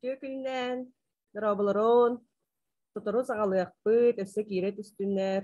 Үтүө күнүнэн, дорооболорун. Сотору саҕалыахпыт, өссө киирэ түстүннэр.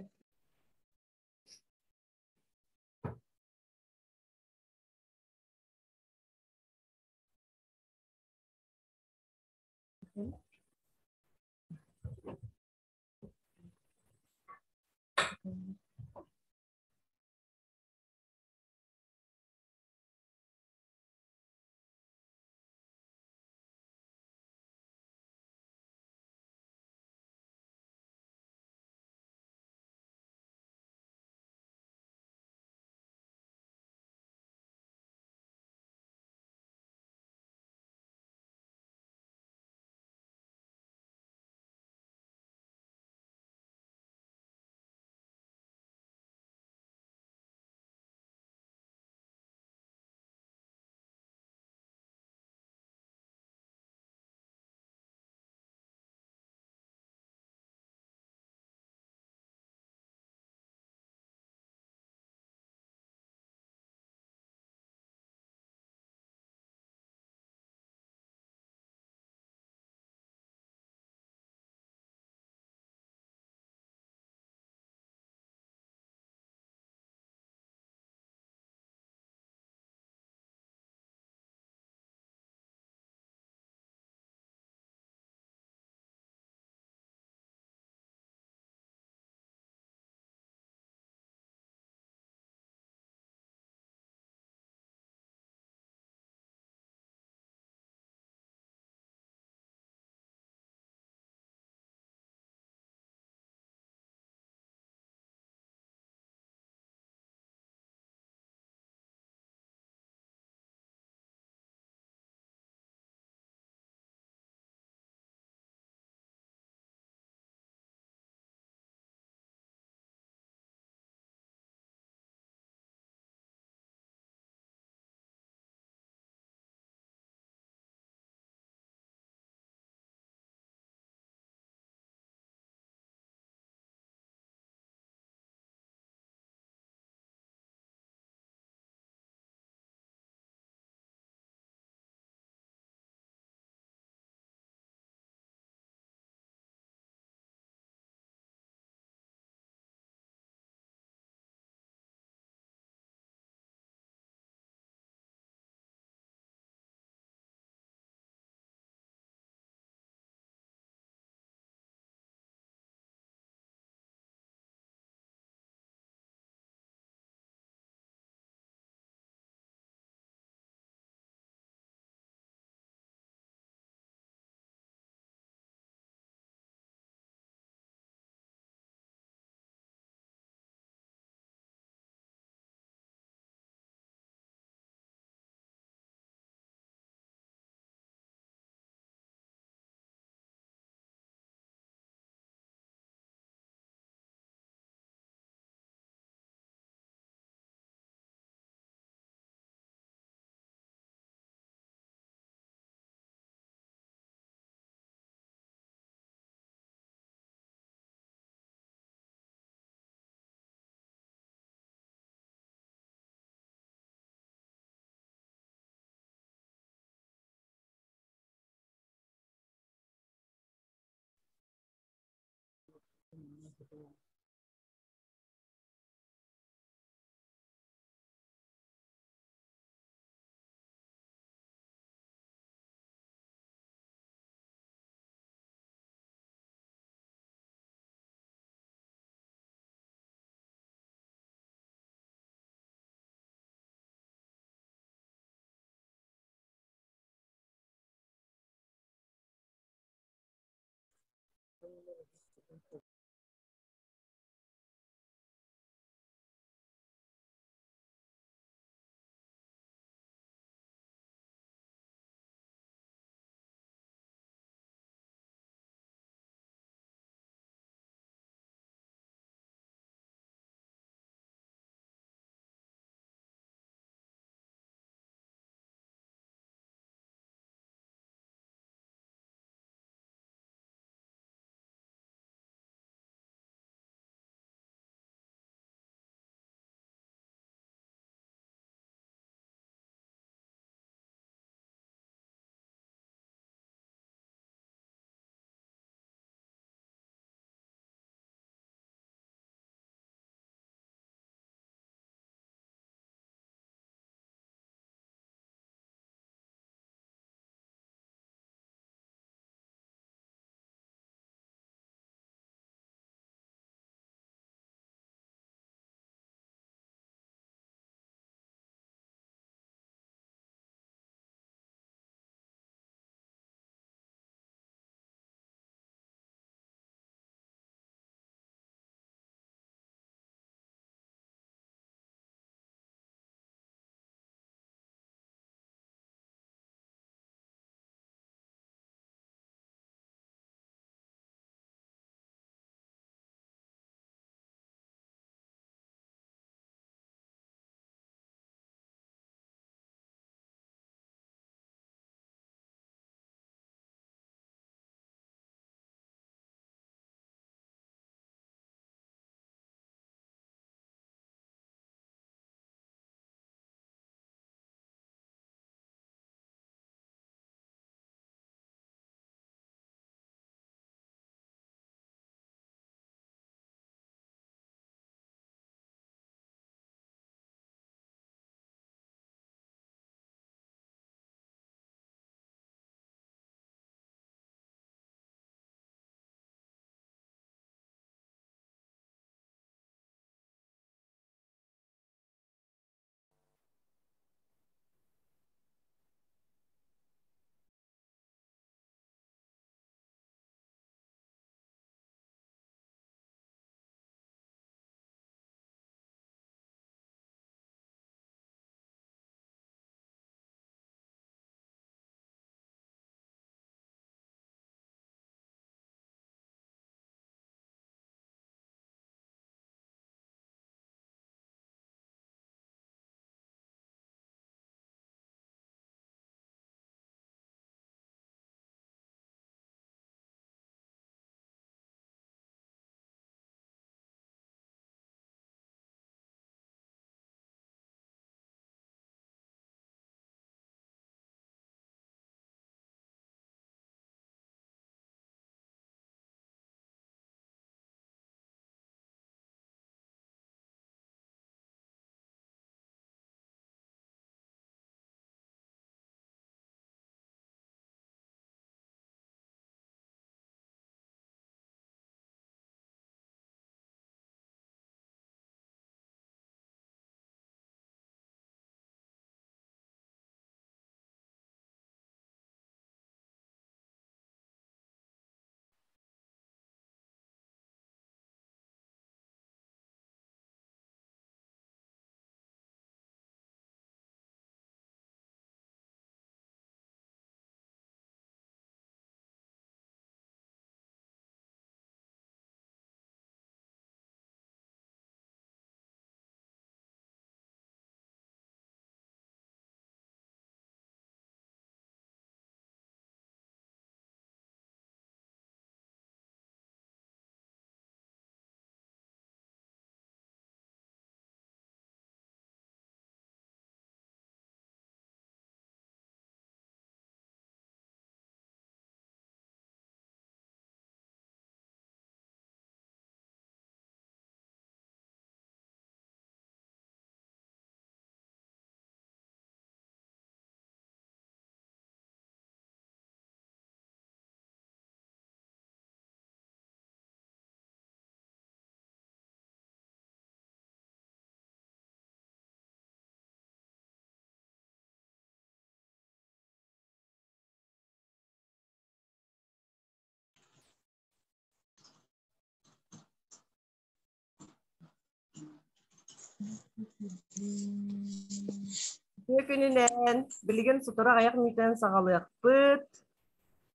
Үтүө күнүнэн, билигин сотору аҕыйах мүнүүтэнэн саҕалыахпыт.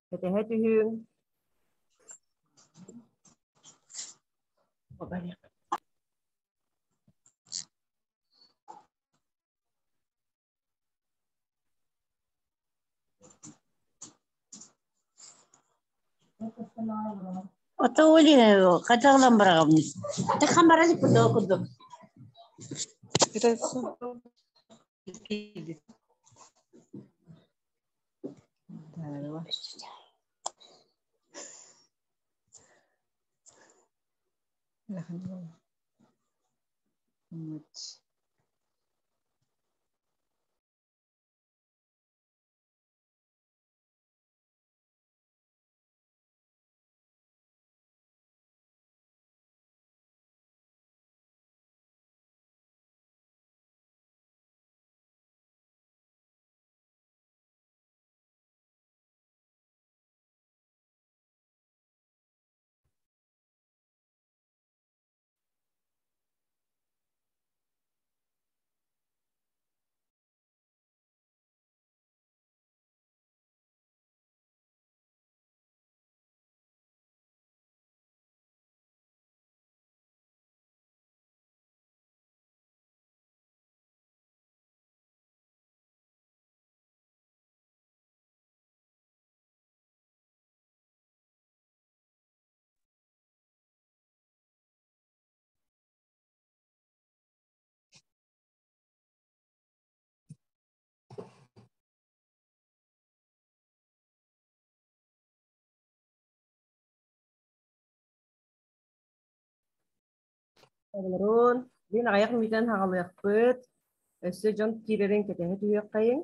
Кэтэһэ түһүҥ. Ото ол хайдах ылан бараҕын? Тахан баран курдук курдук. Олорун, билигин аҕыйах мүнүүтэнэн саҕалыахпыт. Өссө дьон киирэрин кэтэһэ түһүөххэйиҥ.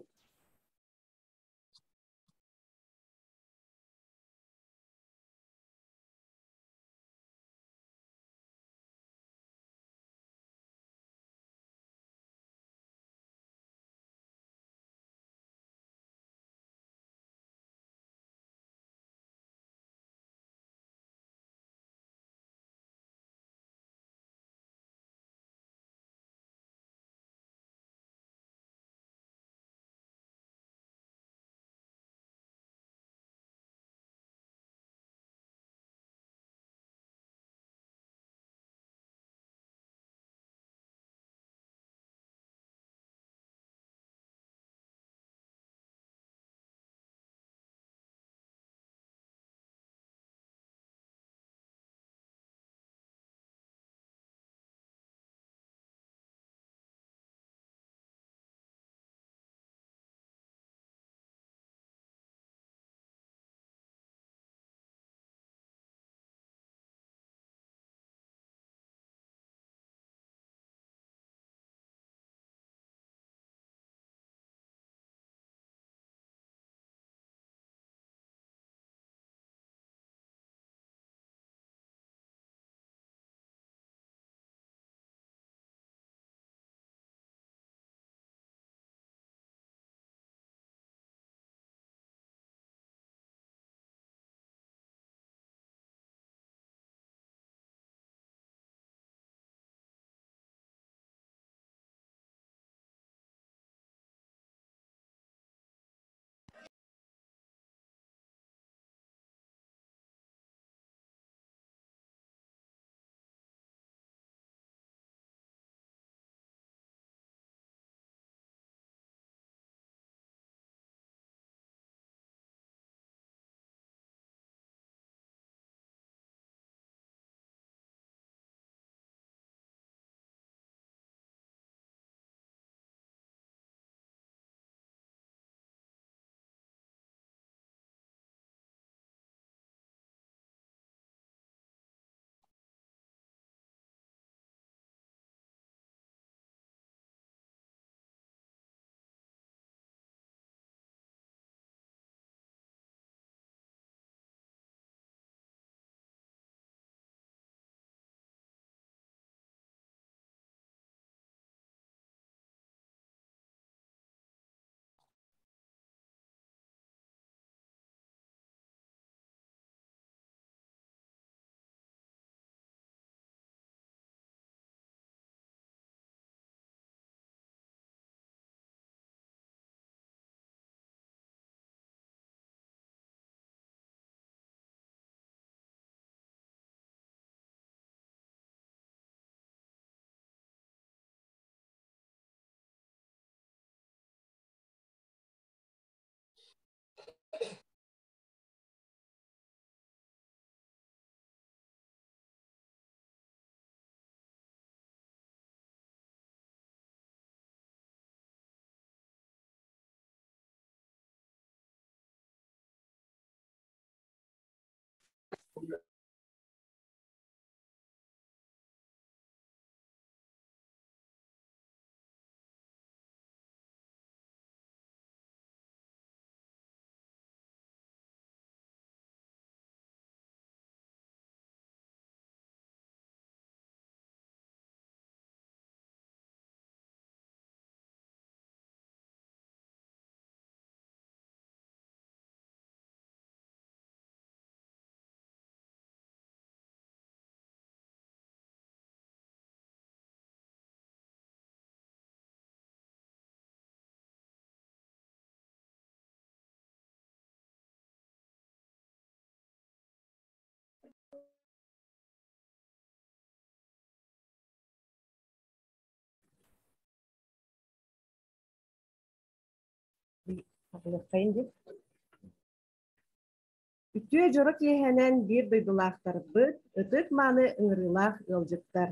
Үтүө дьоро киэһэнэн биир дойдулаахтарбыт, ытык-мааны ыҥырыылаах ыалдьыттар.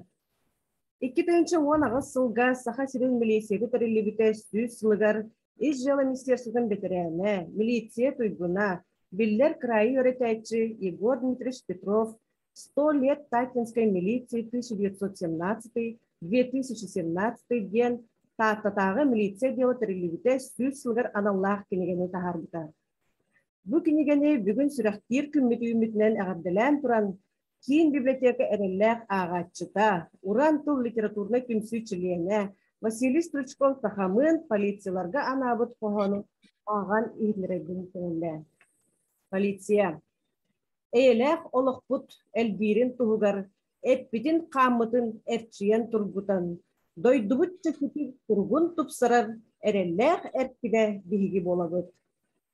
2018 сылга Саха сирин милииссийэтэ тэриллибитэ 100 сылыгар Ис дьыала министерствотын бэтэрээнэ, милиция туйгуна, биллэр кыраайы үөрэтээччи Егор Дмитриевич Петров «Сто лет Татинской милиции 1917-2017» диэн Тааттатааҕы милиция дьыала тэриллибитэ 100 сылыгар аналлаах кинигэни таһаарбыта. Бу кинигэни бүгүн сүрэхтиир күммүт үүммүтүнэн эҕэрдэлээн туран, Киин библиотека эрэллээх ааҕааччыта, Уран тыл литературнай түмсүү чилиэнэ Василий Стручков Сахамыын полицияларга анаабыт хоһоонун ааҕан иһитиннэрэрбин көҥүллээ. Полиция. Эйэлээх олохпут элбиирин туһугар эппитин-хааммытын эрчийэн тургутан, дойдубут чэпчэки туругун тупсарар эрэллээх эркинэ биһиги буолабыт.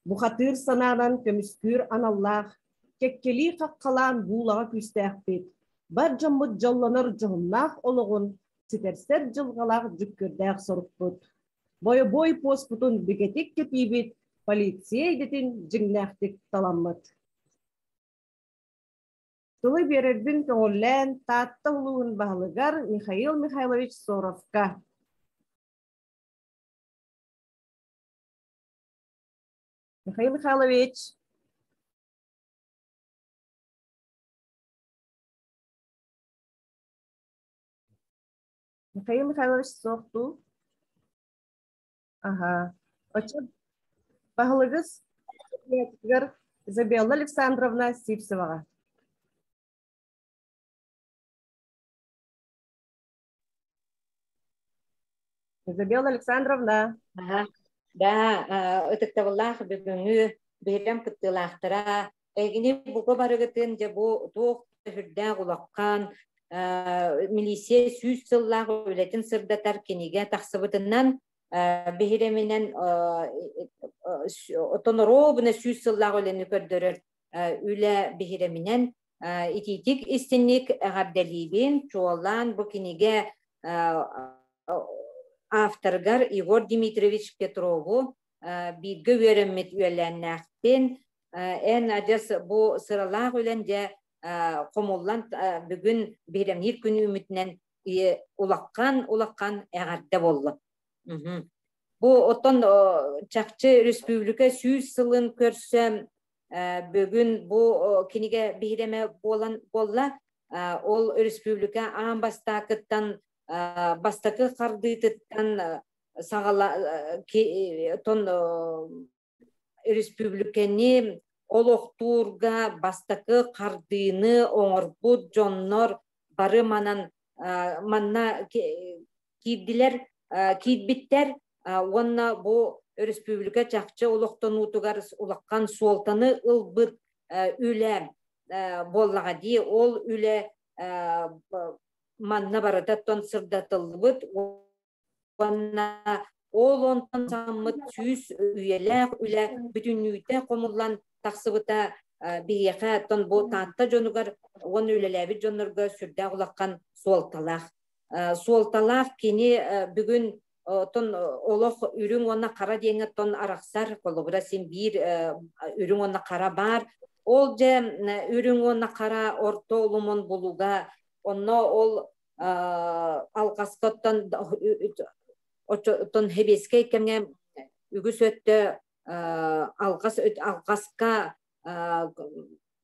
Бухатыыр санаанан көмүскүүр аналлаах, кэккэлии хаххалаан буулаҕа күүстээхпит, бар дьоммут дьоллонор дьоһуннаах олоҕун ситэрсэр дьылҕалаах дьүккүөрдээх сорукпут. Бойобуой пуоспутун бигэтик кэтиибит, полиция идэтин дьиҥнээхтик таламмыт. Тылы биэрэрбин көҥүллээн Таатта улууһун баһылыгар Михаил Михайлович Соровка. Михаил Михайлович. Михаил Михайлович суох дуу? Аха. Оччо баһылыгыс Изабелла Александровна Сивцеваҕа. Изабелла Александровна. Аха. Да, ытыктабыллаах бүгүҥҥү биһирэм кыттыылаахтара, эһигини бука барыгытын дьэ бу туох сүрдээх улахан милиция 100 сыллаах үлэтин сырдатар кинигэ тахсыбытынан биһирэминэн оттон оруобуна 100 сыллаах үлэни көрдөрөр үлэ биһирэминэн итиитик истинник эҕэрдэлиибин. Чуолаан бу кинигэ авторыгар Егор Дмитриевич Петрову бииргэ үөрэммит үөлээннээхпин. Эн адьас бу сыралаах үлэн дьэ хомуллан бүгүн биһирэмниир күн үүммүтүнэн улахан улахан эҕэрдэ буолла. Бу оттон чахчы республика 100 сылын көрсө бүгүн бу кинигэ биһирэмэ буолан буолла. Ол республика аан бастакыттан бастакы хардыытыттан саҕала тон республиканы олохтуурга бастакы хардыыны оҥорбут дьоннор бары манан манна киирдилэр киирбиттэр уонна бу өрөспүүбүлүкэ чахчы олохтонуутугар улахан суолтаны ылбыт үлэ буоллаҕа дии. Ол үлэ манна барытаттан сырдатыллыбыт уонна ол онтон саммыт 100 үйэлээх үлэ бүтүннүүтэ хомуллан тахсыбыта биһиэхэ оттон бу Таатта дьонугар уонна үлэлээбит дьоннорго сүрдээх улахан суолталаах. Суолталаах кини бүгүн Тон олох үрүҥ уонна хара диэҥҥэ тон арахсар, холобура син биир үрүҥ уонна хара баар. Ол дьэ үрүҥ уонна хара орто олумун булуга, онно ол алҕаскаттан оттон хэбиэскэй кэмҥэ үгүс өттө алҕас алҕаска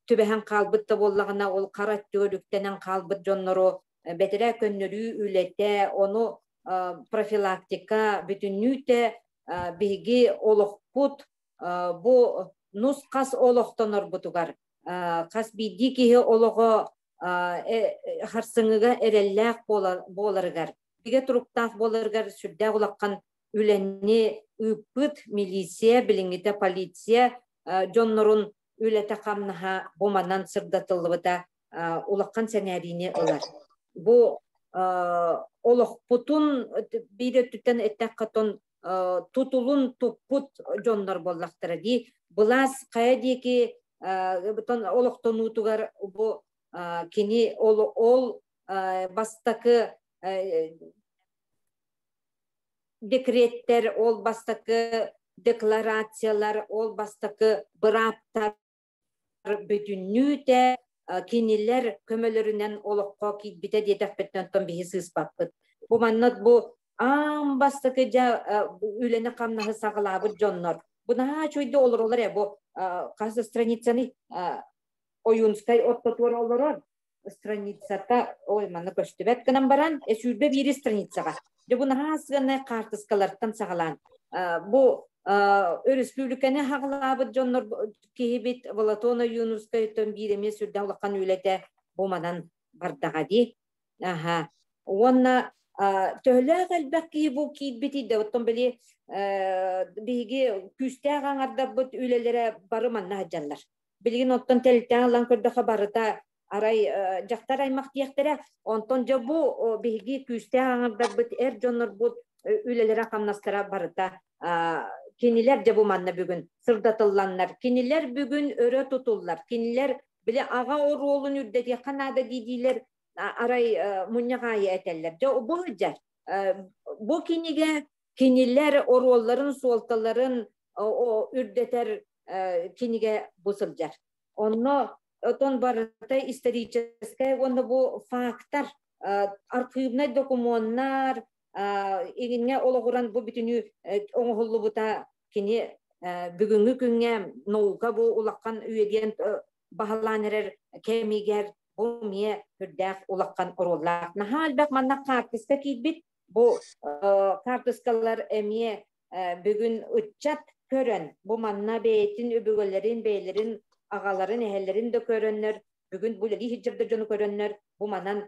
түбэһэн хаалбыт да буоллаҕына, ол хара өттүгэр үктэнэн хаалбыт дьоннору бэтэрээ көннөрүү үлэтэ, ону профилактика бүтүннүүтэ биһиги олохпут бу нус-хас олохтонорбутугар, хас биирдии киһи олоҕо харсыҥыга эрэллээх буоларыгар, бигэ туруктаах буоларыгар сүрдээх улахан үлэни ыыппыт милиция, билиҥҥитэ полиция дьоннорун үлэтэ-хамнаһа бу манан сырдатыллыбыта улахан сэҥээриини ылар. Бу олохпутун биир өттүттэн эттэххэ тутулун туппут дьоннор буоллахтара дии. Былаас хайа диэки олохтонуутугар бу кини ол бастакы декреттэр, ол бастакы декларациялар, ол бастакы бырааптар бүтүннүүтэ кинилэр көмөлөрүнэн олоххо киирбитэ диэтэхпиттэн оттон биһи сыыспаппыт. Бу манна бу аан бастакы дьэ үлэни-хамнаһы саҕалаабыт дьоннор. Бу наһаа үчүгэйдик олороллор ээ бу хас страницаны Ойуунскай ортотугар олорор страницата ой манна көстүбэт гынан баран 21 страницаҕа. Дьэ бу наһаа сыаннай хаартыскалартан саҕалаан бу өрөспүүбүлүкэни хаҕалаабыт дьоннор киһибит Платон Ойуунускайтан биир эмиэ сүрдээх улахан үлэтэ бу манан бардаҕа дии. Аха. Уонна төһөлөөх элбэх киһи бу киирбитий да оттон били биһиги күүстээх аҥардарбыт үлэлэрэ бары манна сылдьаллар. Билигин оттон тэлтээн ылан көрдөхө барыта арай дьахтар аймах диэхтэрэ. Онтон дьэ бу биһиги күүстээх аҥардарбыт, эр дьоннорбут үлэлэрэ-хамнастара барыта кинилэр дьэ бу манна бүгүн сырдатылланнар, кинилэр бүгүн өрө тутуллар, кинилэр били аҕа оруолун үрдэтиэххэ наада диидиилэр арай мунньах аайы этэллэр. Дьэ бу сылдьар. Бу кинигэ кинилэр оруолларын, суолталарын үрдэтэр кинигэ бу сылдьар. Онно отон барыта историческай уонна бу фактар, архивнай докумуоннар игинҥэ олоҕуран бу бүтүнүү оҥоһуллубута кини бүгүҥҥү күҥҥэ наука бу улахан үйэ баһылаан эрэр кэмигэр бу эмиэ сүрдээх улахан оруоллаах. Наһаа элбэх манна хаартыска киирбит. Бу хаартыскалар эмиэ бүгүн ыччат көрөн, бу манна бэйэтин өбүгэлэрин, бэйэлэрин аҕаларын, эһэлэрин да көрөннөр, бүгүн бу үлэлии сылдьар да дьону көрөннөр, бу манан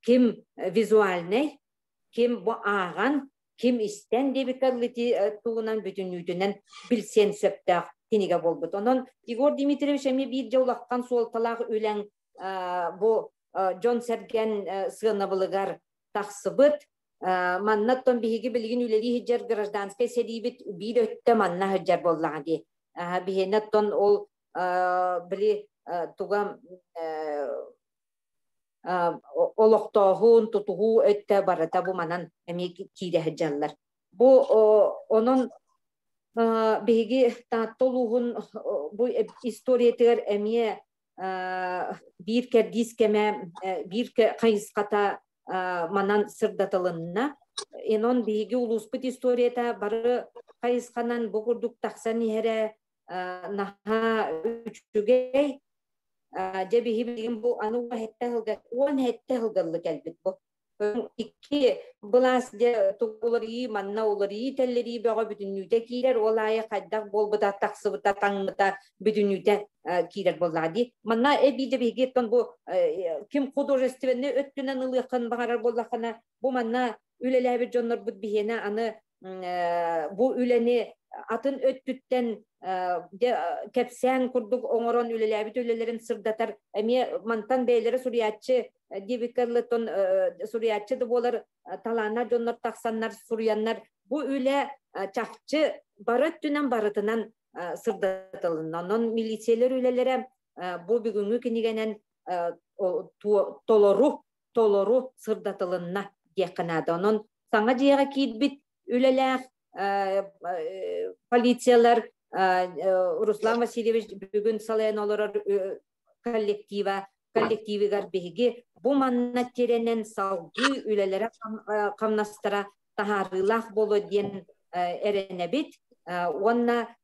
ким визуальнай, ким бу ааҕан, ким истэн диэбиккэ тугунан бүтүннүүтүнэн билсиэн сөптөөх кинигэ буолбут. Онон Егор Дмитриевич эмиэ биир дьэ улахан суолталаах үлэҥ бу дьон-сэргэн сыанабылыгар тахсыбыт. Манна оттон биһиги билигин үлэлии сылдьар гражданскай сэриибит биир өттө манна сылдьар буоллаҕа дии. Биһиэнэ оттон ол били туга олохтооһун, тутуһуу өттө барыта бу манан эмиэ киирэ сылдьаллар. Бу онон биһиги Таатта улууһун бу историятыгар эмиэ биир кэрдиис кэмэ, биир хайысхата манан сырдатылынна. Энон биһиги улууспут историята бары хайысханан бу курдук тахсан иһэрэ наһаа үчүгэй. Дьэ биһи билигин бу аны 17 сылга кэлбит бу. Икки былаас дьэ уларыйыы манна уларыйыы тэллэрии бөҕө бүтүннүүтэ киирэр, ол аайы хайдах буолбута, тахсыбыта, таҥмыта бүтүннүүтэ киирэр буоллаҕа дии. Манна эбии дьэ биһиги оттон бу ким художественный өттүнэн ылыаххын баҕарар буоллаххына, бу манна үлэлээбит дьоннорбут биһиэнэ аны бу үлэни атын өттүттэн кэпсээн курдук оҥорон үлэлээбит үлэлэрин сырдатар эмиэ мантан бэйэлэрэ суруйааччы диэбиккэ дылы суруйааччы да буолар талааннаах дьоннор тахсаннар суруйаннар бу үлэ чахчы бары өттүнэн барытынан сырдатылынна. Онон милициялар үлэлэрэ бу бүгүҥҥү кинигэнэн толору толору сырдатылынна. диэххэ наада. Онон саҥа дьиэҕэ киирбит үлэлээх полициялар Руслан Васильевич бүгүн салайан олорор коллектива коллективигар биһиги бу манна тирэнэн салгыы үлэлэрэ хамнастара таһаарыылаах буолуо диэн эрэнэбит уонна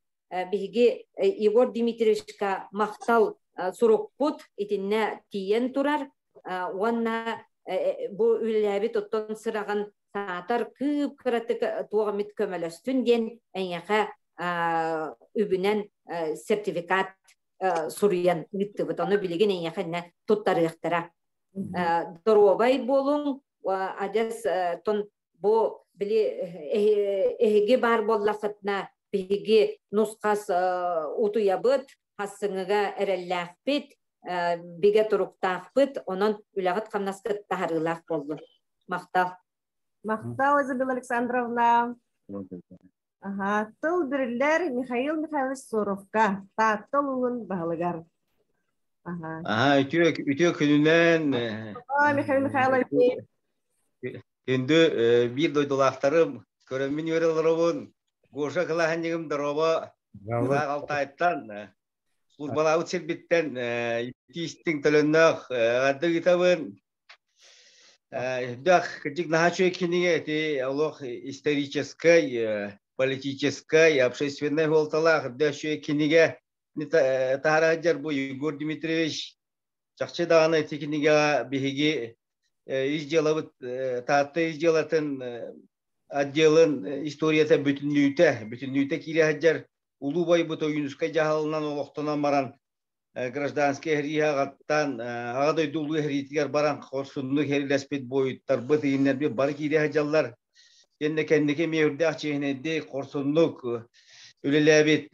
биһиги Егор Дмитриевичка махтал сурукпут итиннэ тиийэн турар уонна бу үлэлээбит оттон сыраҕын саатар кыып кыратык туох эмит көмөлөстүн диэн эйиэхэ үбүнэн сертификат суруйан ыыттыбыт. Ону билигин эйиэхэ иннэ туттарыахтара. Доруобай буолуҥ, адьас тон бу били эһиги баар буоллаххытына биһиги нусхас утуйабыт, хассыҥыга эрэллээхпит, бигэ туруктаахпыт, онон үлэҕит-хамнаскыт таһарыылаах буоллун. Махтал. Махтал, Изабелла Александровна. Аха, тыл бириллэр Михаил Михайлович Соровка, Таатта улууһун баһылыгар. Аха. Аха, үтүө үтүө күнүнэн. Михаил Михайлович. Күндү биир дойдулаахтарым, көрөммүн үөрэ олоробун. Гоша кылааһынньыгым дорообо. Ыраах Алтайтан, службалаабыт сирбиттэн итии-истиҥ төлөннөөх эҕэрдэ ыытабын. Элбэх кырдьык наһаа үчүгэй кинигэ ити олох историческай, политическай, общественнай суолталаах үрдээх үчүгэй кинигэ таһара сылдьар бу Егор Дмитриевич чахчы даҕаны ити кинигэҕэ биһиги ис дьыалабыт Таатта ис дьыалатын отделын историята бүтүннүүтэ бүтүннүүтэ киирэ сылдьар улуу байбыт Ойуунускай дьаһалынан олохтонон баран гражданскай эһэрииһэ аҕаттан Аҕа дойду улуу эһэриитигэр баран хорсуннук эһэрилэспит буойуттарбыт ииннэрбит бары киирэ сылдьаллар. Кэннэ кэнники эмиэ үрдээх чиэһинэйдик хорсуннук үлэлээбит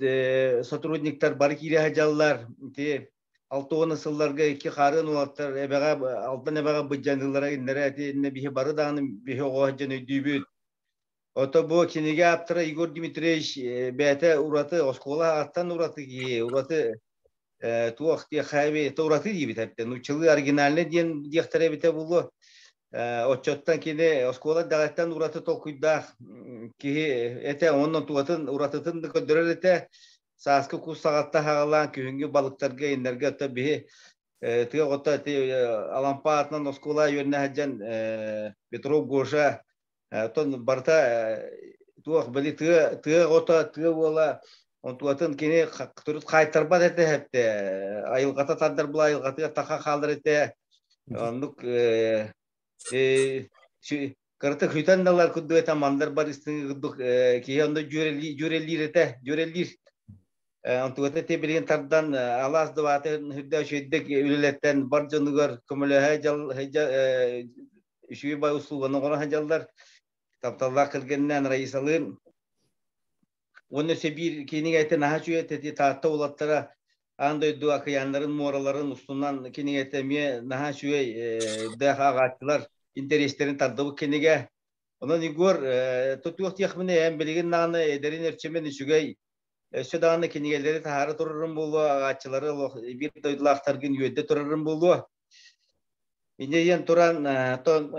сотрудниктар бары киирэ сылдьаллар. Ити 60 сылларга икки хаарыан уолаттар эбэҕэ Алдан эбэҕэ быдьаныылара иннэрэ ити иннэ биһи бары даҕаны биһи оҕо сылдьан өйдүүбүт. Ото бу кинигэ ааптара Егор Дмитриевич бэйэтэ ураты оскуола аҕаттан ураты киһи, ураты туох диэххэ это ураты диибит эбитэ. Нууччалыы оригинальный диэн диэхтэрэ эбитэ буолуо. Оччоттон кини оскуола даҕаттан ураты толкуйдаах киһи этэ, онон тугатын уратытын да көрдөрөр этэ. Сааскы кус саҕатта хаҕалаан күһүҥҥү балыктарга иннэргэ ото биһи тыа оҕото Алампа аатынан оскуола үөрэнэ сылдьан Петров Гоша Оттон барыта туох били тыа тыа оҕото, тыа уола онтугатын кини төрүт хаайтарбат этэ эһэттэ. Айылҕата тардар була айылҕатыгар таха хаалар этэ. Оннук кырата хүтэн далар курдук этэ мандар бар истиҥ курдук киһи онно дьүөрэлиир этэ, дьүөрэлиир. Онтугата те билигин тардан алаас дыбааты үрдэ үчүгэйдик үлэлэттэн бар дьонугар көмөлөһө дьал үчүгэй бай услуганы оҥоро сылдьаллар. Тапталлаах кэргэнинээн Раисалыын уонна өссө биир кинигэтэ наһаа үчүгэй эти Таатта уолаттара аан дойду акыйааннарын, муораларын устунан кинигэтэ эмиэ наһаа үчүгэй дээх ааҕааччылар интэриэстэрин тардыбыт кинигэ. Онон Егор, тутуох диэхпинэ эн билигин даҕаны эдэрин эрчимин үчүгэй өссө даҕаны кинигэлэри таһаара турарым буолуо, ааҕааччылары олох биир дойдулаахтаргын үөрдэ турарым буолуо. Инньэ диэн туран, оттон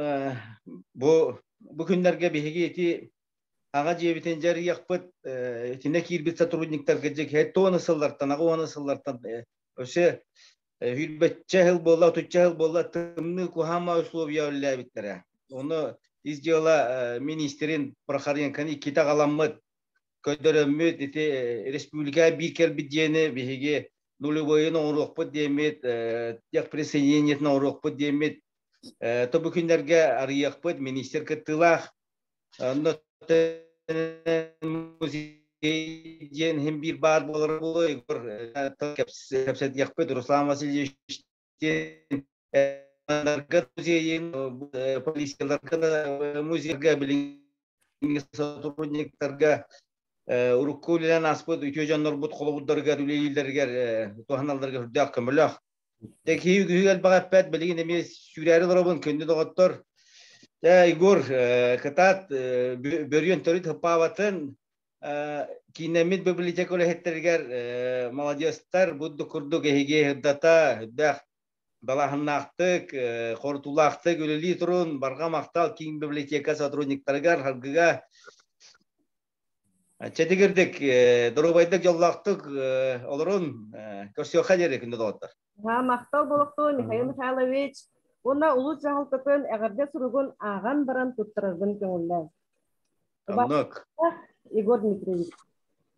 бу бу күннэргэ биһиги ити аҕа дьиэбитин дьарыйыахпыт, итиннэ киирбит сотрудниктарга дьэ тоҕуна сыллартан, аҕа уона сыллартан өссө сүүрбэччэ сыл буолла, отучча сыл буолла тымныы куһаама условия үлэлээбиттэрэ. Ону ис дьыала министрин Прохоренконы иккитэ аҕаламмыт, көрдөрөммүт ити республика биир кэлбит диэни биһиги нулевойун оҥоруохпут диэммит, техприсоединениетин оҥоруохпут диэммит, то бу күннэргэ арыйыахпыт министр кыттыылаах. Онно музей диэн иһин биир баар буолар буолуо Егор кэпсэтиэхпит Руслан Васильевич музейын полицияларга музейга билиҥҥи сотрудниктарга урукку үлэлээн ааспыт үтүө дьоннорбут холобурдарыгар үлэлииллэригэр туһаналларыгар үрдээх көмөлөөх. Киһи үгүһү элбэх эппэт, билигин эмиэ сүүрээри олоробун, күндү доҕоттор. Дьэ, Егор, кытаат, бөрүөн төрүт хыппаабатын, кииннэммит библиотека үлэһиттэригэр маладьыастар, будду курдук эһиги сырдата, үрдээх. Далааһыннаахтык, хорутуулаахтык үлэлии турун, барҕа махтал киин библиотека сотрудниктарыгар, харгыга чэтигирдик, доруобайдык, дьоллоохтук олорун, көрсүөххэ диэри күндү доҕоттор. Махтал болукту Михаил Михайлович. Уонна улуус дьаһалтатын эҕэрдэ суругун ааҕан баран туттарарбын көҥүллээ. Оннук. Егор Дмитриевич.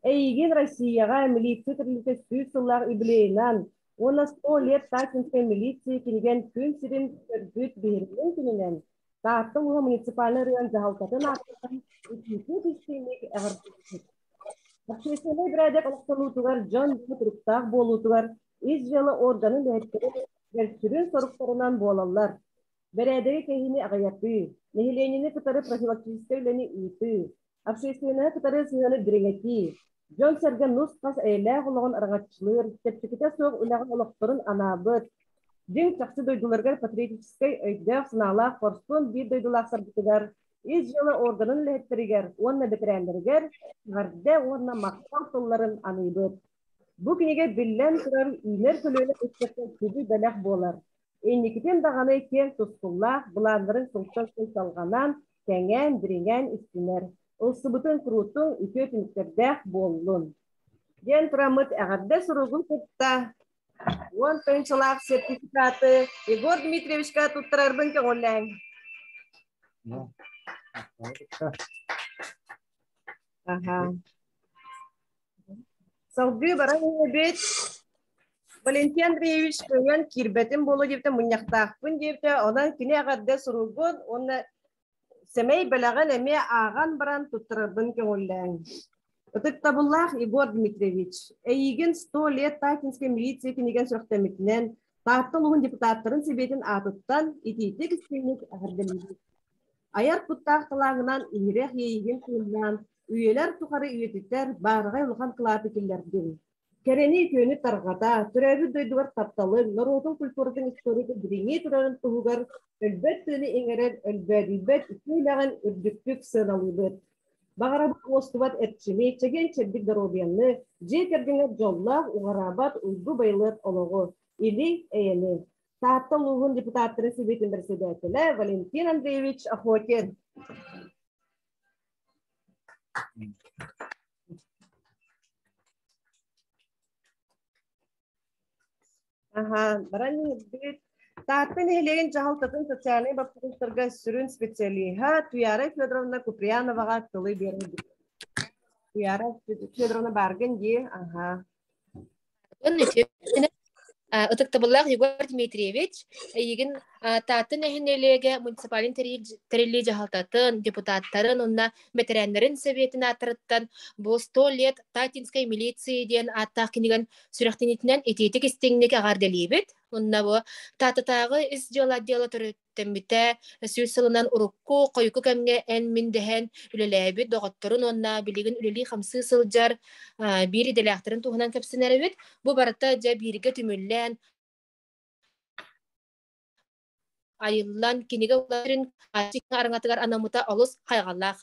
Эйигин Россияҕа милиция тэрилтэ 100 сыллаах юбилейынан уонна 100 лет Тачинской милиции кинигэн күн сирин көрбүт биһирэмин күнүнэн Таатта улууһа муниципальнай район дьаһалтатын аатыттан итиитик истиҥник эҕэрдэлиибит. Общественнай бэрээдэк олохтонуутугар дьон туруктаах буолуутугар ис дьыала органын үлэһиттэрэ сүрүн соруктарынан буолаллар. Бэрээдэги кэһиини аҕыйатыы, нэһилиэнньэни кытары профилактическай үлэни ыытыы, общественноһы кытары сыһыаны дириҥэтии, дьон-сэргэ нус-хас эйэлээх олоҕун араҥаччылыыр, чэпчэкитэ суох үлэҕэ олохторун анаабыт, дьиҥ чахчы дойдуларыгар патриотическай өйдөөх-санаалаах хорсун биир дойдулаахтарбытыгар, ис дьыала органын үлэһиттэригэр уонна бэтэрээннэригэр эҕэрдэ уонна махтал тылларын аныыбыт. Бу кинигэ биллэн турар үүнэр көлүөнэ ыччакка сүдү бэлэх буолар. Инникитин даҕаны киэҥ тускуллаах былааннарын сылтан сыл салҕанан, кэҥээн, дириҥээн истинэр. Ылсыбытын куруутун үтүө түмүктэрдээх буоллун. Диэн тураммыт эҕэрдэ суругун кытта 10 тыһыынчалаах сертификаты Егор Дмитриевичка туттарарбын көҥүллээҥ. Аха. Салгыы баран иһэбит. Валентин Андреевич көҥөн киирбэтим буолуо диэбитэ, мунньахтаахпын диэбитэ. Онон кини эҕэрдэ суругун уонна сэмэй бэлэҕин эмиэ ааҕан баран туттарарбын көҥүллээҥ. Ытыктабыллаах Егор Дмитриевич, эйигин «Сто лет Таттинской милиции» кинигэн сүрэхтэммитинэн Таатта улууһун депутаттарын сэбиэтин аатыттан итиитик истиҥник эҕэрдэлиибит. Айар куттаах талааҥҥынан иһирэх иэйиигин тыыннаан, үйэлэр тухары үйэтитэр баараҕай улахан кылааты киллэрдиҥ. Кэрэни үтүөнү тарҕата, төрөөбүт дойдугар тапталын, норуотун культуратын историята дириҥии турарын туһугар өлбөт тыыны иҥэрэр өлбөөдүйбэт үтүө үлэҕин үрдүктүк сыаналыыбыт. Баҕарабыт уостубат эрчими, чэгиэн-чэбдик доруобуйаны, дьиэ кэргэҥҥэр дьоллоох, уҕараабат уйгу-байылыат олоҕу, или-эйэни. Таатта улууһун депутаттарын сэбиэтин председателэ Валентин Андреевич Охотин. Аха, баран иһэрбит. Таатта нэһилиэгин дьаһалтатын социальнай боппуруостарга сүрүн специалиһа Туяра Федоровна Куприяноваҕа тылы биэрэр. Туяра Федоровна бааргын дии, аха. Ытыктабыллаах Егор Дмитриевич, эйигин Таатта нэһилиэгэ муниципальнай тэриллии дьаһалтатын, депутаттарын уонна бэтэрээннэрин сэбиэтин ааттарыттан бу «Сто лет Татинской милиции» диэн ааттаах кинигэн сүрэхтэниитинэн итиитик истиҥник эҕэрдэлиибит. Уонна бу Тааттатааҕы ис дьыала отдела төрүттэммитэ 100 сылынан урукку, хойукку кэмҥэ эн-мин дэһэн үлэлээбит доҕотторун уонна билигин үлэлии-хамсыы сылдьар биир идэлээхтэрин туһунан кэпсэнэр эбит. Бу барыта дьэ бииргэ түмүллэн, айыллан кинигэ араҥатыгар анаммыта олус хайҕаллаах.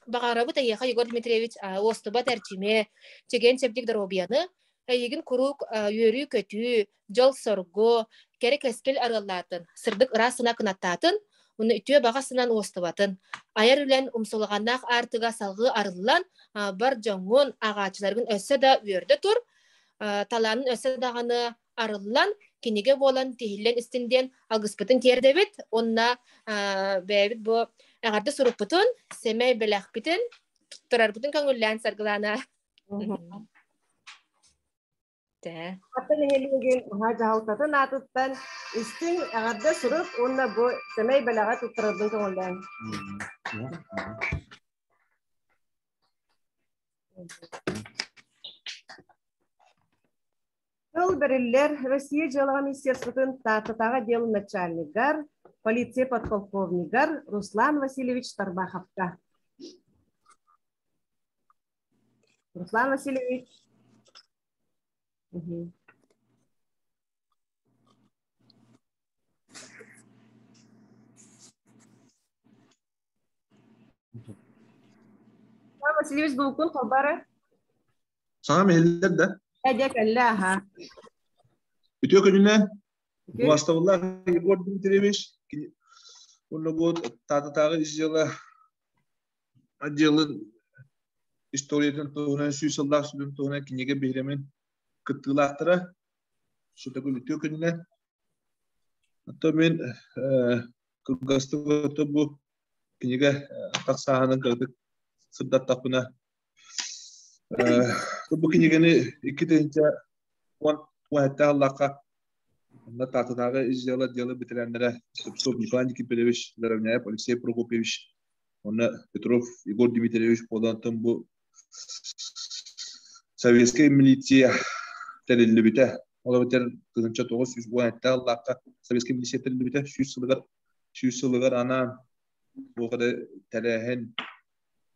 Баҕарабыт эйиэхэ, Егор Дмитриевич, уостубат эрчими, чэгиэн-чэбдик доруобуйаны, эйигин куруук үөрүү-көтүү, дьол-соргу, кэрэ кэскил арыаллаатын, сырдык ыраас санаа кынаттаатын, уонна үтүө баҕа санаан уостубатын, айар үлэн умсулҕаннаах аартыга салҕыы арыллан, бар дьоҥҥун, ааҕааччыларгын өссө да үөрдэ тур, талаанын өссө даҕаны арыллан, кинигэ буолан тиһиллэн истин диэн алгыспытын тиэрдэбит уонна бэйэбит бу эҕэрдэ сурукпутун, сэмэй бэлэхпитин туттарарбытын көҥүллээн Саргылаана. Ата нэһилиэгин уһаа дьаһалтатын аатыттан истиҥ эҕэрдэ сурук уонна бу сэмэй бэлэҕи туттарарбын көҥүллээн. Тыл бэриллэр Россия дьыалаҕа министерствотын Тааттатааҕы отделын начальнигар, полиция подполковнигар Руслан Васильевич Тарбаховка. Руслан Васильевич. Мгм. Руслан Васильевич Булкун холбары. Саҥам иһиллэр да? Эдэ кэллэ аха. Үтүө күнүнэн. Убастабыллаах Егор Дмитриевич, уонна бу Таататааҕы ис дьыала отделын историятын туһунан сүүс сыллаах сүдүн туһунан кинигэ биһирэмин кыттыылаахтара сүтөкүл үтүө күнүнэн. Оттон мин кылгастык бу кинигэ тахсааһынын кыратык сырдаттахпына бу кинигэни 2010 уон аллахха онно Таататааҕы ис дьыала отдела бэтэрээннэрэ Слепцов Николай Никифорович, Заровняев Алексей Прокопьевич уонна Петров Егор Дмитриевич буолан бу советскай милиция тэриллибитэ. Ол эбэтэр 1917 аллаахха советскай милиция тэриллибитэ 100 сылыгар анаан туох эрэ тэрээһин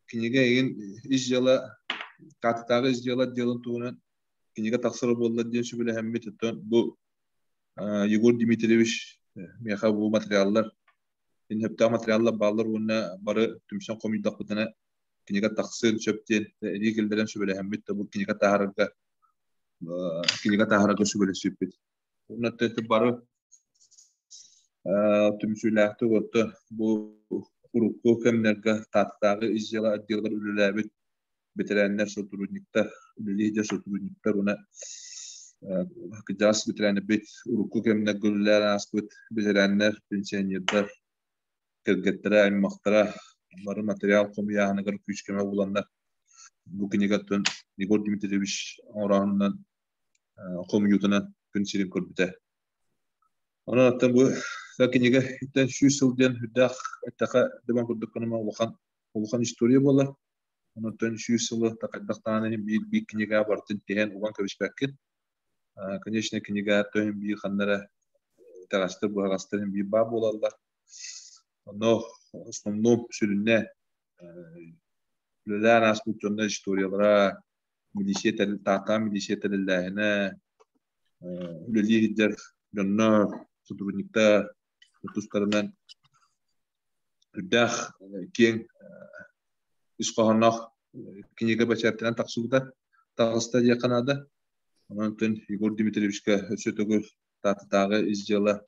кинигэ эйигин ис дьыала Таататааҕы ис дьыала отделын туһунан кинигэ тахсара буолла диэн сүбэлэһэммит. Оттон бу Егор Дмитриевич миэхэ бу материаллар инһөптөөх материаллар бааллар уонна бары түмсэн хомуйдахпытына кинигэ тахсыан сөп диэн этии киллэрэн сүбэлэһэммит да бу кинигэ таһаарарга сүбэлэспиппит. Уонна бары түмсүүлээхтик отто бу урукку кэмнэргэ Тааттааҕы ис дьыала отделыгар үлэлээбит бэтэрээннэр, сотрудниктар, үлэлии сотрудниктар уонна кырдьаҕас бэтэрээннэрбит, урукку кэмнэргэ үлэлээн ааспыт бэтэрээннэр, пенсионердар, кэргэттэрэ, аймахтара бары материал хомуйааһыныгар күүс-көмө буланнар бу кинигэттэн Егор Дмитриевич оҥорооһунунан хомуйуутунан күн сирин көрбүтэ. Онон оттон бу кинигэ 100 сыл диэн үрдээх эттэхэ дыбан курдук улахан улахан история буолар. Онон 100 сылы такайдахтаан биир биир кинигэ барытын тиһэн уган кэбиспэккин. Конечно, кинигэ төһүн биир ханнара итэҕэстэр быһаҕастар биир баа буолаллар. Онно основном сүрүннэ үлэлээн ааспыт дьоннор историялара, милиция Таатаа милиция тэриллээһинэ, үлэлии сылдьар дьоннор, сотрудниктар тустарынан үрдээх киэҥ ис хоһоонноох кинигэ бэчээттэнэн тахсыбыта таҕыста диэххэ наада. Онон Егор Дмитриевичка өссө төгүл Тааттатааҕы ис дьыала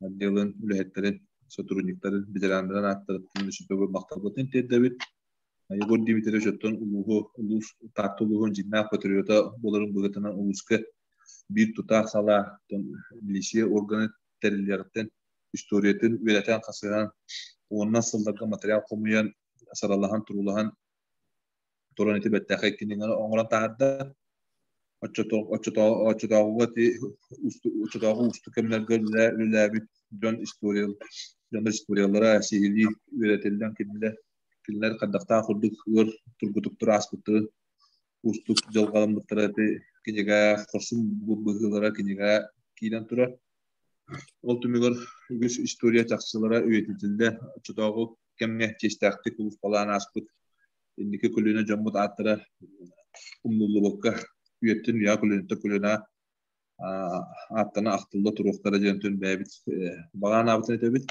отделын үлэһиттэрин, сотрудниктарын, ветераннарын ааттарыттан өссө төгүл махталбытын тиэрдэбит. Егор Дмитриевич оттон улууһу, улуус Таатта улууһун дьиҥнээх патриота буоларын быһыытынан улууска биир тутаах салаа милиция органа тэриллиэҕиттэн историятын үөрэтэн хасыһан уонна сылларга материал хомуйан саралаһан туруулаһан туран ити бэттээхэй кинигэни оҥорон таһаарда. Оччотооҕуга оччотооҕу уустук кэмнэргэ үлэлээбит дьон история дьоннор историялара сиһилии үөрэтиллэн кинилэр кинилэр хайдахтаах курдук ыар тургутуктар ааспыттарын уустук дьылҕаламмыттара ити кинигэ хорсун быһыылара кинигэ киирэн турар. Ол түмүгэр үгүс история чахчылара үйэтитиллэ оччотооҕу кэмҥэ чиэстээхтик улууспалаан ааспыт инники көлүөнэ дьоммут ааттара умнуллубакка үйэттэн үйэҕэ көлүөнэттэн көлүөнэҕэ ааттана ахтылла туруохтара диэн бэйэбит баҕа этэбит.